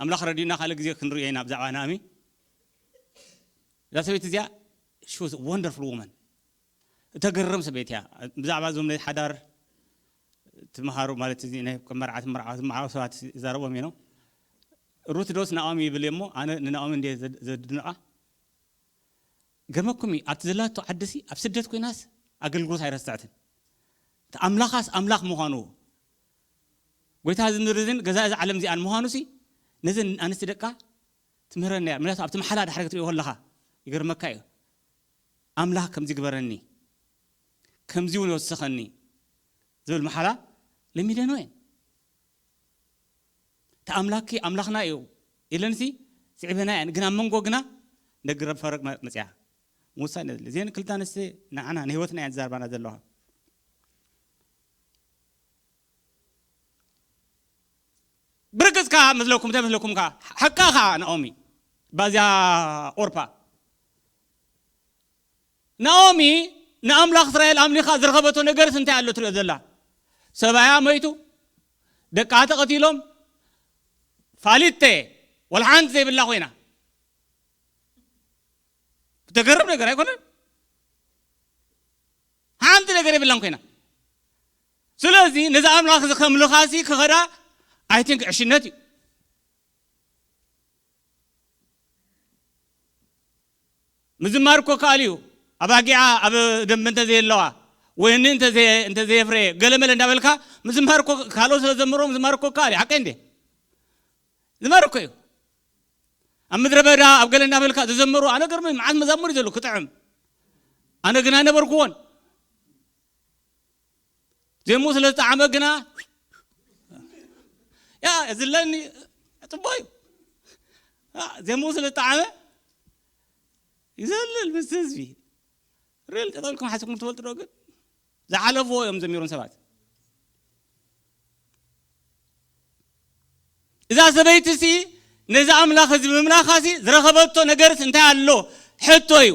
ኣምላኽ ረድዩና ካልእ ግዜ ክንርእዮ ኢና ብዛዕባ ንኣሚ። እዛ ሰበይቲ እዚኣ she was a wonderful woman። እተገርም ሰበይቲ እያ። ብዛዕባ እዞም ናይ ሓዳር ትምሃሩ ማለት እዚ ናይ መርዓት መርዓት መዓው ሰባት ይዛረቦም እዮም። ሩት ዶስ ናኦሚ ይብል እሞ ኣነ ንናኦሚ እንደ ዘድንቓ ገርመኩም እዩ። ኣብቲ ዘላቶ ዓድሲ ኣብ ስደት ኮይናስ ኣገልግሎት ኣይረስዕትን። እቲ ኣምላኻስ ኣምላኽ ምዃኑ ጎይታ እዚ ምድሪ እዚን ገዛ እዚ ዓለም እዚኣን ምዃኑ ሲ ነዘን ኣንስቲ ደቃ ትምህረኒ እያ። ምክንያቱ ኣብቲ መሓላ ድሕሪ ክትሪኦ ከለኻ ይገርመካ እዩ። ኣምላኽ ከምዚ ግበረኒ፣ ከምዚ እውን ይወስኸኒ ዝብል መሓላ ለሚደኖ እየን። እቲ ኣምላኽኪ ኣምላኽና እዩ ኢለንሲ ስዒበና እየን። ግን ኣብ መንጎ ግና ነግረብ ፈረቅ መ- መፅያ ምውሳኔ የድሊ። እዚአን ክልተ ኣንስቲ ንዓና ንህይወትና እየን ዝዛርባና ዘለዋ። ብርግጽ ከኣ መስለኩም ተመስለኩም ከኣ ሓቃ ከኣ ናኦሚ ባዚያ ኦርፓ ናኦሚ ንኣምላኽ እስራኤል ኣምሊኻ ዝረኸበቶ ነገርስ እንታይ ኣሎ ትሪኦ ዘላ? ሰብኣያ መይቱ፣ ደቃ ተቐቲሎም፣ ፋሊተ ወላ ሓንቲ ዘይብላ ኮይና። ተገርም ነገር ኣይኮነን። ሓንቲ ነገር የብላን ኮይና። ስለዚ ነዚ ኣምላኽ እዚ ከምልኻሲ ክኸዳ ኣይ ቲንክ ዕሽነት እዩ። ምዝማር እኮ ከኣል እዩ። ኣባጊዓ ኣብ ደንበ እንተዘየለዋ ወይኒ እንተዘየ- እንተዘየፍረየ ገለመለ እንዳበልካ ምዝማር እኮ ካልኦት ስለ ዘመሮ ምዝማር እኮ ከኣል እዩ። ሓቀይ እንዴ? ዝማር እኮ እዩ። ኣብ ምድረ በዳ ኣብ ገለ እንዳበልካ ዝዘመሩ ኣነ ገርመ መዓት መዛሙር እዩ ዘሎ ክጥዕም ኣነ ግና ነበርኩዎን ዜሙ ስለ ዝጠዓመ ግና ያ ዝለኒ ጽቡቅ እዩ። ያ ዜሙ ስለ ዝጠዓመ ይዘልል ምስ ህዝቢ ሪል ጠጠልኩም ሓስኩም ትፈልጡ ዶ ግን ዝሓለፍዎ እዮም ዘሚሮም ሰባት። እዛ ሰበይቲ ሲ ነዚ ኣምላኽ እዚ ምምላኻ ሲ ዝረኸበቶ ነገርስ እንታይ ኣሎ ሕቶ እዩ።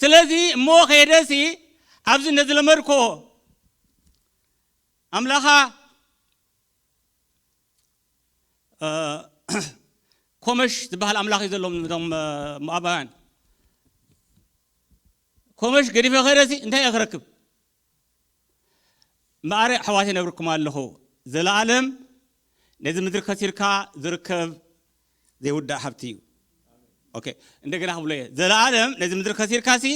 ስለዚ እሞ ከይደ ሲ ኣብዚ ነዚ ለመድኮ ኣምላኻ እ፣ ኮመሽ ዝበሃል ኣምላኽ እዩ ዘለዎም እቶም እ፣ ሞኣባውያን። ኮመሽ ገዲፈ ከይደ ሲ እንታይ እየ ክረክብ? እምበኣር ኣሕዋት ይነግርኩም ኣለኹ፣ ዘለኣለም ነዚ ምድሪ ከሲርካ ዝርከብ ዘይውዳእ ሃብቲ እዩ። ኦኬ፣ እንደገና ክብሎ እየ፣ ዘለኣለም ነዚ ምድሪ ከሲርካ ሲ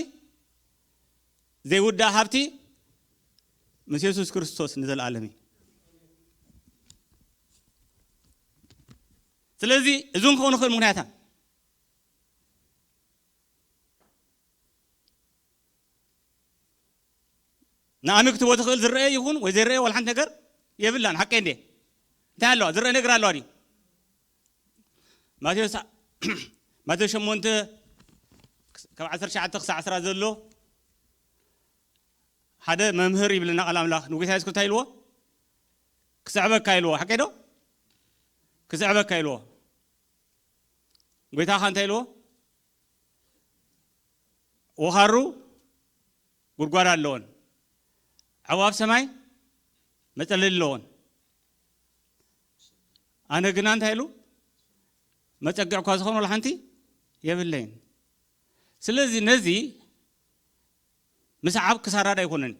ዘይውዳእ ሃብቲ ምስ የሱስ ክርስቶስ ንዘለኣለም እዩ። ስለዚ እዚ ክኸውን ይኽእል ምክንያታ ንኣሚ ክትቦ ትኽእል ዝረአ ይኹን ወይ ዘይረአ ዋላ ሓንቲ ነገር የብላን። ሓቀይ እንዴ? እንታይ ኣለዋ? ዝረአ ነገር ኣለዋ ድዩ? ማቴዎስ ማቴዎስ ሸሞንተ ካብ ዓሰርተ ትሽዓተ ክሳዕ ዕስራ ዘሎ ሓደ መምህር ይብልና ቃል ኣምላኽ ንጎይታ የሱስ እንታይ ኢልዎ? ክስዕበካ ኢልዎ። ሓቀይ ዶ? ክስዕበካ ኢልዎ። ጎይታኻ እንታይ ኢልዎ? ወኻሩ ጉድጓድ ኣለዎን ዓዋፍ ሰማይ መጸለሊ ኣለዎን። ኣነ ግና እንታይ ኢሉ መጸግዕ እኳ ዝኾነ ወላ ሓንቲ የብለይን። ስለዚ ነዚ ምስዓብ ክሳራድ ኣይኮነን።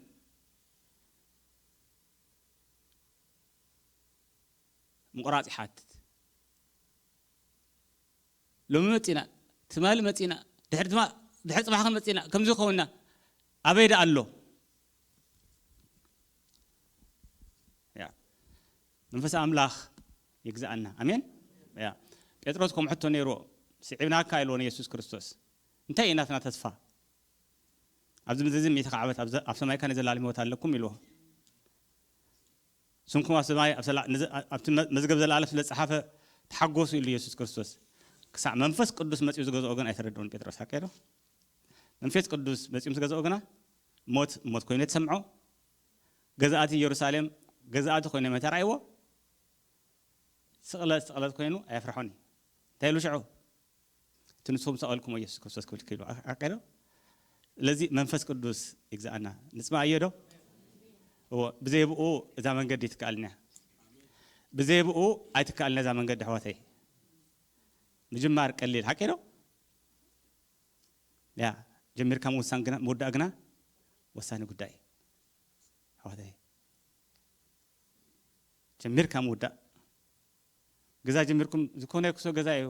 ምቑራጽ ይሓትት። ሎሚ መጺና ትማሊ መጺና ድሕሪ ትማ ድሕሪ ጽባሕ ከመጺና ከምዚ ከውና ኣበይ ደኣ ኣሎ? ያ መንፈስ ኣምላኽ ይግዛኣና። ኣሜን። ያ ጴጥሮስ ከም ሕቶ ነይርዎ ስዒብናካ ኢልዎ ንየሱስ ክርስቶስ። እንታይ እዩ ናትና ተስፋ? ኣብዚ ምድሪ እዚ ሚእቲ ዓመት ኣብ ሰማይካ ንዘላለም ህይወት ኣለኩም ኢልዎ። ስምኩም ኣብ ሰማይ ኣብቲ መዝገብ ዘለኣለም ስለ ዝጸሓፈ ተሓጎሱ ኢሉ የሱስ ክርስቶስ። ክሳዕ መንፈስ ቅዱስ መጺኡ ዝገዝኦ ግን ኣይተረድኦን ጴጥሮስ። ሓቀ ዶ? መንፈስ ቅዱስ መጺኡ ምስ ገዝኦ ግና ሞት ሞት ኮይኑ የተሰምዖ። ገዛእቲ ኢየሩሳሌም ገዛእቲ ኮይኖም ተራእይዎ። ስቕለት ስቕለት ኮይኑ ኣየፍርሖን እዩ። እንታይ ኢሉ ሽዑ? እቲ ንስኹም ሰቐልኩሞ ኢየሱስ ክርስቶስ ክብል ክኢሉ ኣቀዶ። ስለዚ መንፈስ ቅዱስ ይግዛኣና። ንጽማ እዮ ዶ? እዎ። ብዘይ ብኡ እዛ መንገዲ ትከኣልና። ብዘይ ብኡ ኣይትከኣልና እዛ መንገዲ ኣሕዋተይ። ምጅማር ቀሊል ሓቂ ዶ? ያ ጀሚርካ ምውሳን ግና ምውዳእ ግና ወሳኒ ጉዳይ ኣሕዋተይ። ጀሚርካ ምውዳእ። ገዛ ጀሚርኩም ዝኾነ ክሶ ገዛ እዩ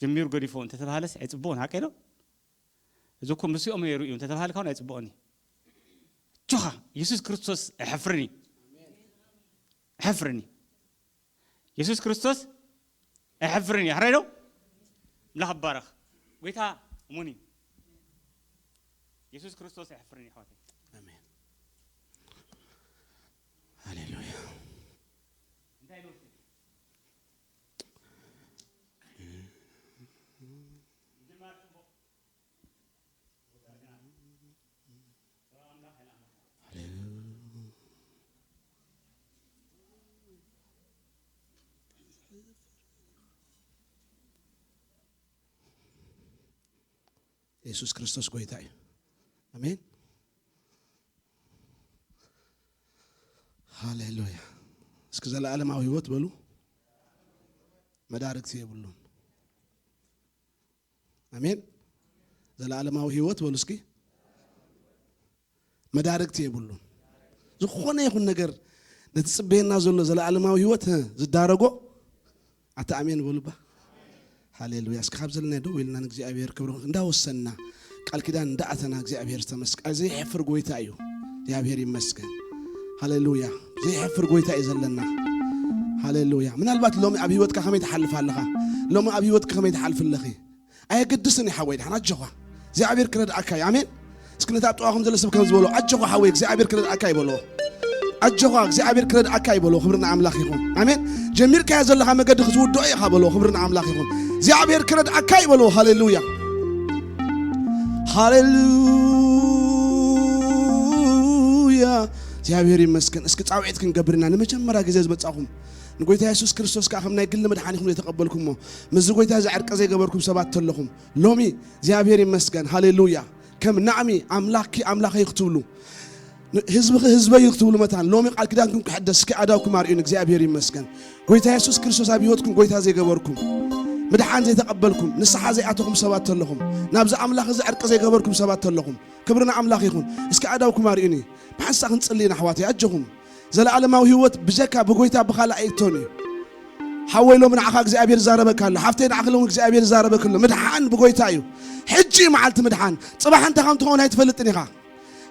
ጀሚሩ ገዲፎ እንተተባሃለስ ኣይጽቡቕን ሓቂ ዶ? እዚ እኮ ምስኦም ነይሩ እዩ እንተተባሃልካ እውን ኣይጽቡቕን እዩ። ጆኻ የሱስ ክርስቶስ ኣይሐፍርን እዩ። ኣይሐፍርን እዩ። የሱስ ክርስቶስ ኣይሐፍርን እዩ። ሕራይ ዶ? ኣምላኽ ይባረኽ። ጎይታ እሙን እዩ። የሱስ ክርስቶስ ኣይሐፍርን እዩ ኣሕዋተይ። ኣሜን። ሃሌሉያ። እንታይ ኢሉ? የሱስ ክርስቶስ ጎይታ እዩ። ኣሜን። ሃሌሉያ። እስኪ ዘለዓለማዊ ህይወት በሉ። መዳርግቲ የብሉን። ኣሜን። ዘለዓለማዊ ህይወት በሉ እስኪ። መዳርግቲ የብሉን። ዝኾነ ይኹን ነገር ነቲ ጽበየና ዘሎ ዘለዓለማዊ ህይወት ዝዳረጎ ኣታ ኣሜን በሉባ። ሃሌሉያ። እስኪ ካብ ዘለና ደው ኢልና ንእግዚኣብሔር ክብሪ እንዳወሰንና ቃል ኪዳን እንዳኣተና እግዚኣብሔር ዝተመስገ ዘይሕፍር ጎይታ እዩ። እግዚኣብሔር ይመስገን። ሃሌሉያ። ዘይሕፍር ጎይታ እዩ ዘለና። ሃሌሉያ። ምናልባት ሎሚ ኣብ ህይወትካ ከመይ ትሓልፍ ኣለኻ? ሎሚ ኣብ ህይወትካ ከመይ ትሓልፍ ኣለኺ? ኣየገድስን እዩ ሓወይ፣ ደሓን ኣጆኻ። እግዚኣብሔር ክረድኣካ እዩ። ኣሜን። እስኪ ነታ ኣብ ጥቓኹም ዘሎ ሰብ ከም ዝበሎ፣ ኣጆኻ ሓወይ፣ እግዚኣብሔር ክረድኣካ ይበሎ። ኣጆኻ፣ እግዚኣብሔር ክረድኣካ ይበሎ። ክብሪ ንኣምላኽ ይኹን። ኣሜን። ጀሚርካዮ ዘለኻ መገዲ ክትውድኦ ኢኻ በሎ። ክብሪ ንኣምላኽ ይኹን። እግዚኣብሔር ክረድኣካ ይበሎ። ሃሌሉያ። ሃሌሉያ። እግዚኣብሔር ይመስገን። እስኪ ጻውዒት ክንገብር ኢና። ንመጀመርያ ግዜ ዝመጻኹም ንጎይታ የሱስ ክርስቶስ ከኣ ከም ናይ ግሊ መድሓኒኹም ዘይተቐበልኩሞ፣ ምስዚ ጎይታ እዚ ዕርቂ ዘይገበርኩም ሰባት ተለኹም፣ ሎሚ እግዚኣብሔር ይመስገን፣ ሃሌሉያ፣ ከም ናዕሚ ኣምላኽኪ ኣምላኸይ ክትብሉ፣ ህዝብኺ ህዝበይ እዩ ክትብሉ መታን፣ ሎሚ ቃል ኪዳንኩም ክሕደስ፣ እስኪ ኣእዳውኩም ኣርእዩኒ፣ እግዚኣብሔር ይመስገን። ጎይታ የሱስ ክርስቶስ ኣብ ህይወትኩም ጎይታ ዘይገበርኩም፣ ምድሓን ዘይተቐበልኩም፣ ንስሓ ዘይኣተኹም ሰባት ተለኹም፣ ናብዚ ኣምላኽ እዚ ዕርቂ ዘይገበርኩም ሰባት ተለኹም፣ ክብሪ ንኣምላኽ ይኹን። እስኪ ኣእዳውኩም ኣርእዩኒ። ብሓንሳእ ክንጽሊ ኢና ኣሕዋተይ፣ ኣጆኹም። ዘለኣለማዊ ህይወት ብጀካ ብጎይታ ብኻልእ ኣይእቶን እዩ። ሓወይ ሎሚ ንዓኻ እግዚኣብሔር ይዛረበካ ኣሎ። ሓፍተይ ንዓኺ ሎሚ እግዚኣብሔር ይዛረበክ ኣሎ። ምድሓን ብጎይታ እዩ። ሕጂ እዩ መዓልቲ ምድሓን። ጽባሕ እንታይ ከም ትኸውን ኣይትፈልጥን ኢኻ።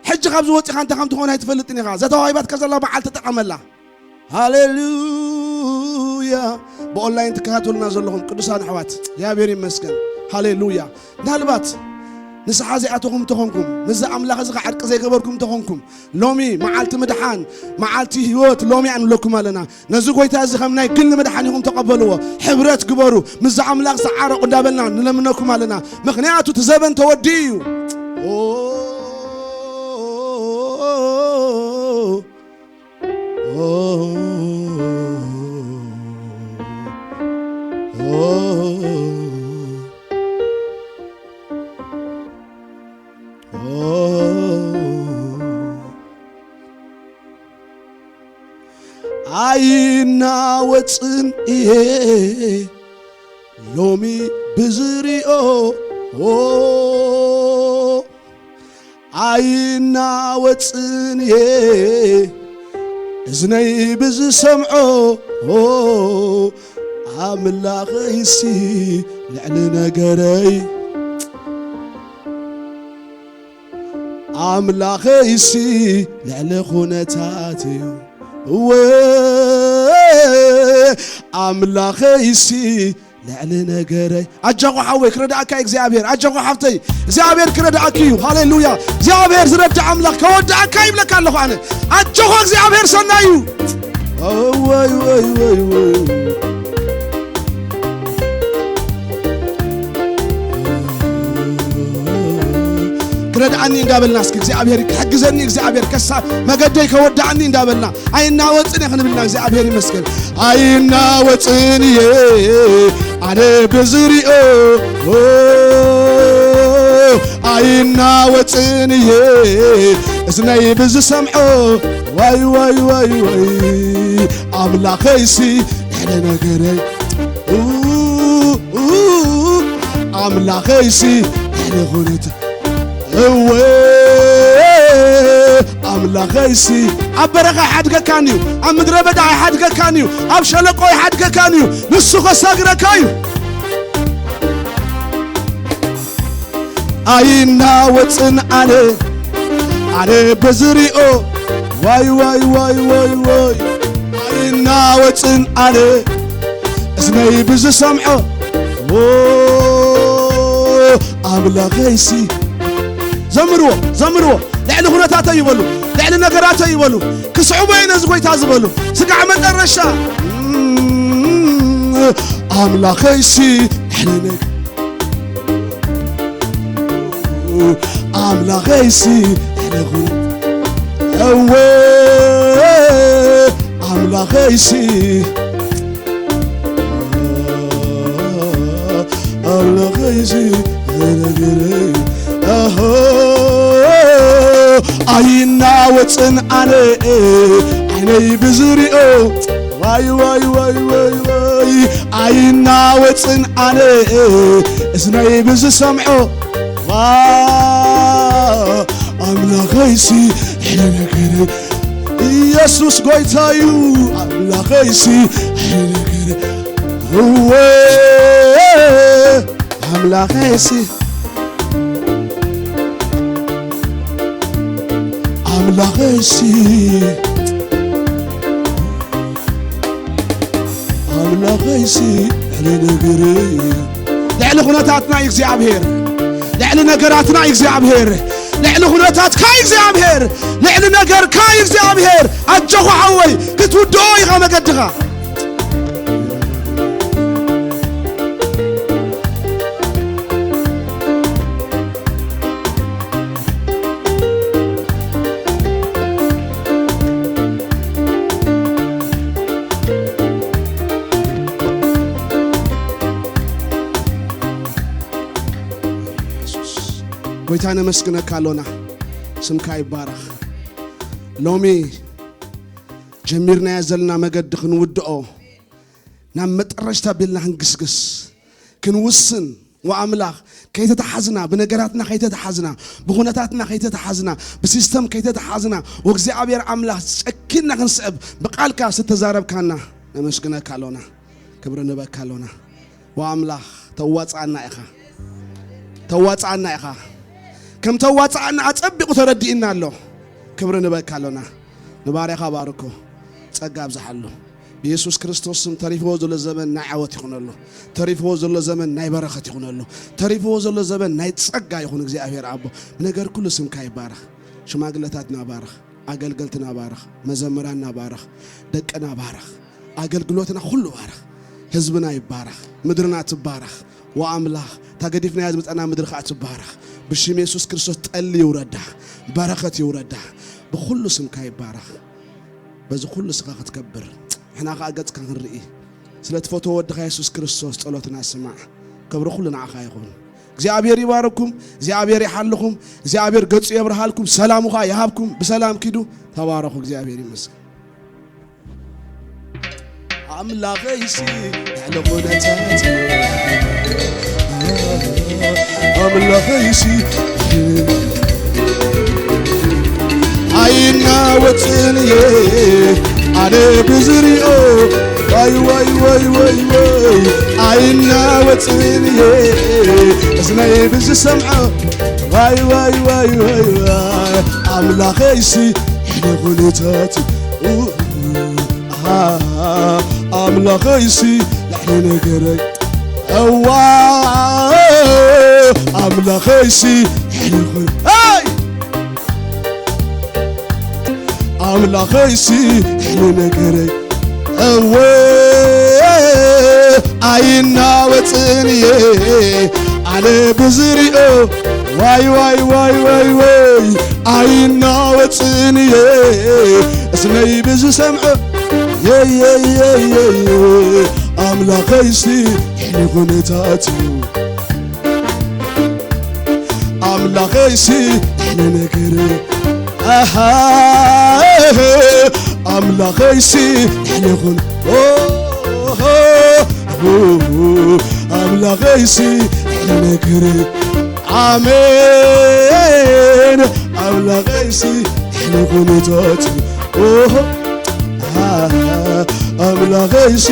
ሕጂ ካብዚ ወጺኻ እንታይ ከም ትኸውን ኣይትፈልጥን ኢኻ። እዛ ተዋሂባትካ ዘላ መዓልቲ ተጠቐመላ። ሃሌሉያ። ብኦንላይን ትከታተሉና ዘለኹም ቅዱሳን ኣሕዋት እግዚኣብሔር ይመስገን። ሃሌሉያ። ምናልባት ንስሓ ዘይኣተኹም እንተኾንኩም፣ ምስዚ ኣምላኽ እዚ ኸዓ ዕርቂ ዘይገበርኩም እንተኾንኩም፣ ሎሚ መዓልቲ ምድሓን፣ መዓልቲ ህይወት ሎሚ እያ ንብለኩም ኣለና። ነዚ ጎይታ እዚ ከም ናይ ግሊ መድሓኒኹም ተቐበልዎ። ሕብረት ግበሩ። ምስዚ ኣምላኽ ዝተዓረቑ እንዳበልና ንለምነኩም ኣለና። ምኽንያቱ እቲ ዘበን ተወዲኡ እዩ። ኦ፣ ኦ፣ ኦ፣ ኦ። ኣይናወጽን እየ ሎሚ ብዝሪኦ፣ ኣይናወጽን እየ እዝነይ ብዝሰምዖ፣ ኣምላኸይሲ ልዕሊ ነገረይ፣ ኣምላኸይሲ ልዕሊ ኩነታት እዩ። እወ ኣምላኸይሲ ልዕሊ ነገረይ። ኣጆኻ ሓወይ ክረዳእካ እዩ እግዚኣብሔር። ኣጆኻ ሓፍተይ እግዚኣብሔር ክረዳእኪ እዩ። ሃሌሉያ። እግዚኣብሔር ዝረድእ ኣምላኽ ከወድኣካ ይብለካ ኣለኹ ኣነ። ኣጆኻ እግዚኣብሔር ሰናይ እዩ። ወይ ወይ ወይ ወይ። ከወድዓኒ እንዳበልና፣ እስኪ እግዚኣብሔር ክሕግዘኒ፣ እግዚኣብሔር ከሳ መገደይ ከወድዓኒ እንዳበልና ኣይናወጽን እየ ክንብልና እግዚኣብሔር ይመስገን። ኣይናወጽን እየ ኣነ ብዝሪኦ፣ ኣይናወጽን እየ እዝነይ ብዝሰምዖ። ዋይ ዋይ ዋይ ዋይ ኣምላኸይሲ፣ ልዕሊ ነገረይ፣ ኡ፣ ኡ፣ ኣምላኸይሲ፣ ልዕሊ ኹነታ፣ እወ ኣምላኸይሲ፣ ኣብ በረኻ ኣይሓድገካን እዩ፣ ኣብ ምድረ በዳ ኣይሓድገካን እዩ፣ ኣብ ሸለቆ ኣይሓድገካን እዩ፣ ንሱ ከሳግረካ እዩ። ኣይናወጽን ኣነ፣ ኣነ ብዝሪኦ፣ ዋይ ዋይ ዋይ ዋይ ዋይ። ኣይናወጽን ኣነ፣ እዝነይ ብዝሰምዖ፣ ዎ ኣምላኸይሲ። ዘምርዎ፣ ዘምርዎ። ልዕሊ ኩነታተይ ይበሉ፣ ልዕሊ ነገራተይ ይበሉ። ክስዕቦ እየ ነዚ ጎይታ ዝበሉ። ስጋዕ መጠረሻ። ኣምላኸይሲ፣ ልዕሊ ነገ-፣ ኣምላኸይሲ፣ ልዕሊ ኩነ-፣ እወ፣ ኣምላኸይሲ፣ ኣምላኸይሲ፣ ልዕሊ ነገረይ፣ ኣሆ፣ ኣይናወጽን ኣነ፣ ዓይነይ ብዝሪኦ፣ ዋይ ዋይ ዋይ ዋይ ዋይ፣ ኣይናወጽን ኣነ፣ እዝነይ ብዝሰምዖ፣ ዋ ኣምላኸይሲ፣ ልዕሊ ነገረይ፣ ኢየሱስ ጎይታ እዩ፣ ኣምላኸይሲ፣ ልዕሊ ነገረይ፣ እወ ኣምላኸይሲ፣ ኣምላኸይሲ፣ ኣምላኸይሲ፣ ልዕሊ ነገረይ። ልዕሊ ኩነታትና እግዚኣብሔር፣ ልዕሊ ነገራትና እግዚኣብሔር፣ ልዕሊ ኩነታትካ እግዚኣብሔር፣ ልዕሊ ነገርካ እግዚኣብሔር። ኣጆኻ ሓወይ፣ ክትውድኦ ኢኻ መገድኻ። የሱስ፣ ጎይታ ነመስግነካ ኣሎና፣ ስምካ ይባረኽ። ሎሚ ጀሚርናዮ ዘለና መገዲ ክንውድኦ፣ ናብ መጠረሽታ ቢልና ክንግስግስ፣ ክንውስን፣ ወኣምላኽ፣ ከይተተሓዝና፣ ብነገራትና ከይተተሓዝና፣ ብኹነታትና ከይተተሓዝና፣ ብሲስተም ከይተተሓዝና፣ ወእግዚኣብሔር ኣምላኽ ጨኪንና ክንስዕብ፣ ብቃልካ ዝተዛረብካና፣ ነመስግነካ ኣሎና። ክብሪ ንበካ ኣሎና። ወኣምላኽ፣ ተዋጽኣና ኢኻ። ተዋጽኣና ኢኻ። ከም ተዋጽኣና ኣጸቢቑ ተረዲእና ኣሎ። ክብሪ ንበካ ኣሎና። ንባርያኻ ባርኮ። ጸጋ ኣብዝሓሉ። ብየሱስ ክርስቶስ ስም ተሪፍዎ ዘሎ ዘመን ናይ ዓወት ይኹነሉ። ተሪፍዎ ዘሎ ዘመን ናይ በረኸት ይኹነሉ። ተሪፍዎ ዘሎ ዘመን ናይ ጸጋ ይኹን። እግዚኣብሔር ኣቦ፣ ብነገር ኩሉ ስምካ ይባረኽ። ሽማግለታትና ባርኽ። ኣገልገልትና ባርኽ፣ መዘምራንና ባርኽ፣ ደቅና ባርኽ፣ ኣገልግሎትና ኩሉ ባርኽ። ህዝብና ይባረኽ፣ ምድርና ትባረኽ። ወኣምላኽ፣ እታ ገዲፍናያ ዝመጻና ምድሪ ኸኣ ትባረኽ። ብሽም የሱስ ክርስቶስ ጠሊ ይውረዳ፣ በረኸት ይውረዳ። ብኹሉ ስምካ ይባረኽ። በዚ ኩሉ ስኻ ክትከብር፣ ንሕና ኸኣ ገጽካ ክንርኢ፣ ስለ ትፈትዎ ወድኻ የሱስ ክርስቶስ ጸሎትና ስማዕ። ክብሪ ኩሉ ንዓኻ ይኹን። እግዚኣብሔር ይባርኩም፣ እግዚኣብሔር ይሓልኹም፣ እግዚኣብሔር ገጹ የብርሃልኩም፣ ሰላሙ ኸኣ ይሃብኩም። ብሰላም ኪዱ፣ ተባረኹ። እግዚኣብሔር ይመስገን። ኣምላኸይሲ ልዕሊ ኩነታት፣ ኣምላኸይሲ ኣይናወጽን እየ ኣነ ብዝሪኦ፣ ዋይ ዋይ ዋይ ዋይ ዋይ ኣይናወጽን እየ እዝነይ ብዝሰምዖ፣ ዋይ ዋይ ዋይ ዋይ ዋይ ኣምላኸይሲ ልዕሊ ኩነታት፣ ኣሃ፣ ኣምላኸይሲ ልዕሊ ነገረይ፣ እዋ ኣምላኸይሲ ልዕሊ ኩነ-፣ ኣይ! ኣምላኸይሲ ልዕሊ ነገረይ፣ እወ ኣይናወጽን እየ ኣነ ብዝሪኦ፣ ዋይ ዋይ ዋይ ዋይ ዋይ ኣይናወፅን እየ እዝነይ ብዝሰምዖ የየየየየ ኣምላኸይሲ ሕሊ ኩነታት እዩ ኣምላኸይሲ ሕሊ ነገር ኣሃ ኣምላኸይሲ ሕሊ ኩነ ኣምላኸይሲ ሕሊ ነገር ኣሜን ኣምላኸይሲ ሕሊ ኩነታት ኣሃ ኣምላኸይሲ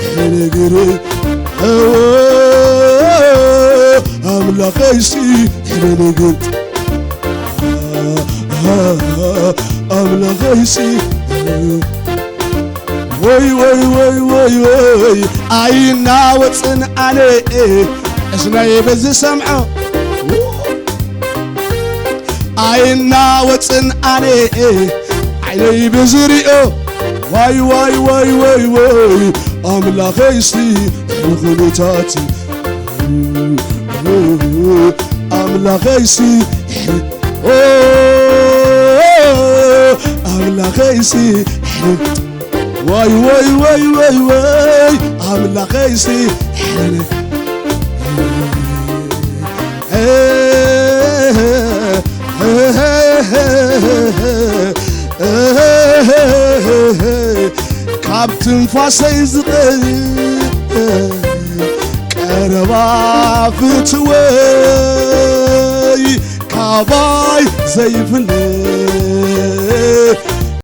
ሕሊ ነገር ኣዎ ኣምላኸይሲ ሕሊ ነገር ኣምላኸይሲ ወይ ወይ ወይ ወይ ወይ ኣይናወፅን ኣነ እዝነይ ብዝሰምዖ ኣይናወፅን ኣነ ዓይነይ ብዝሪኦ ዋይ ዋይ ዋይ ዋይ ዋይ ኣምላኸይ እስቲ ንኹነታት ኣምላኸይ እስቲ ኣምላኸይ እስቲ ዋይ ዋይ ዋይ ዋይ ዋይ ኣምላኸይ እስቲ ካብ ትንፋሰይ ዝቐ ቀረባ ፍትወይ ካባይ ዘይፍለ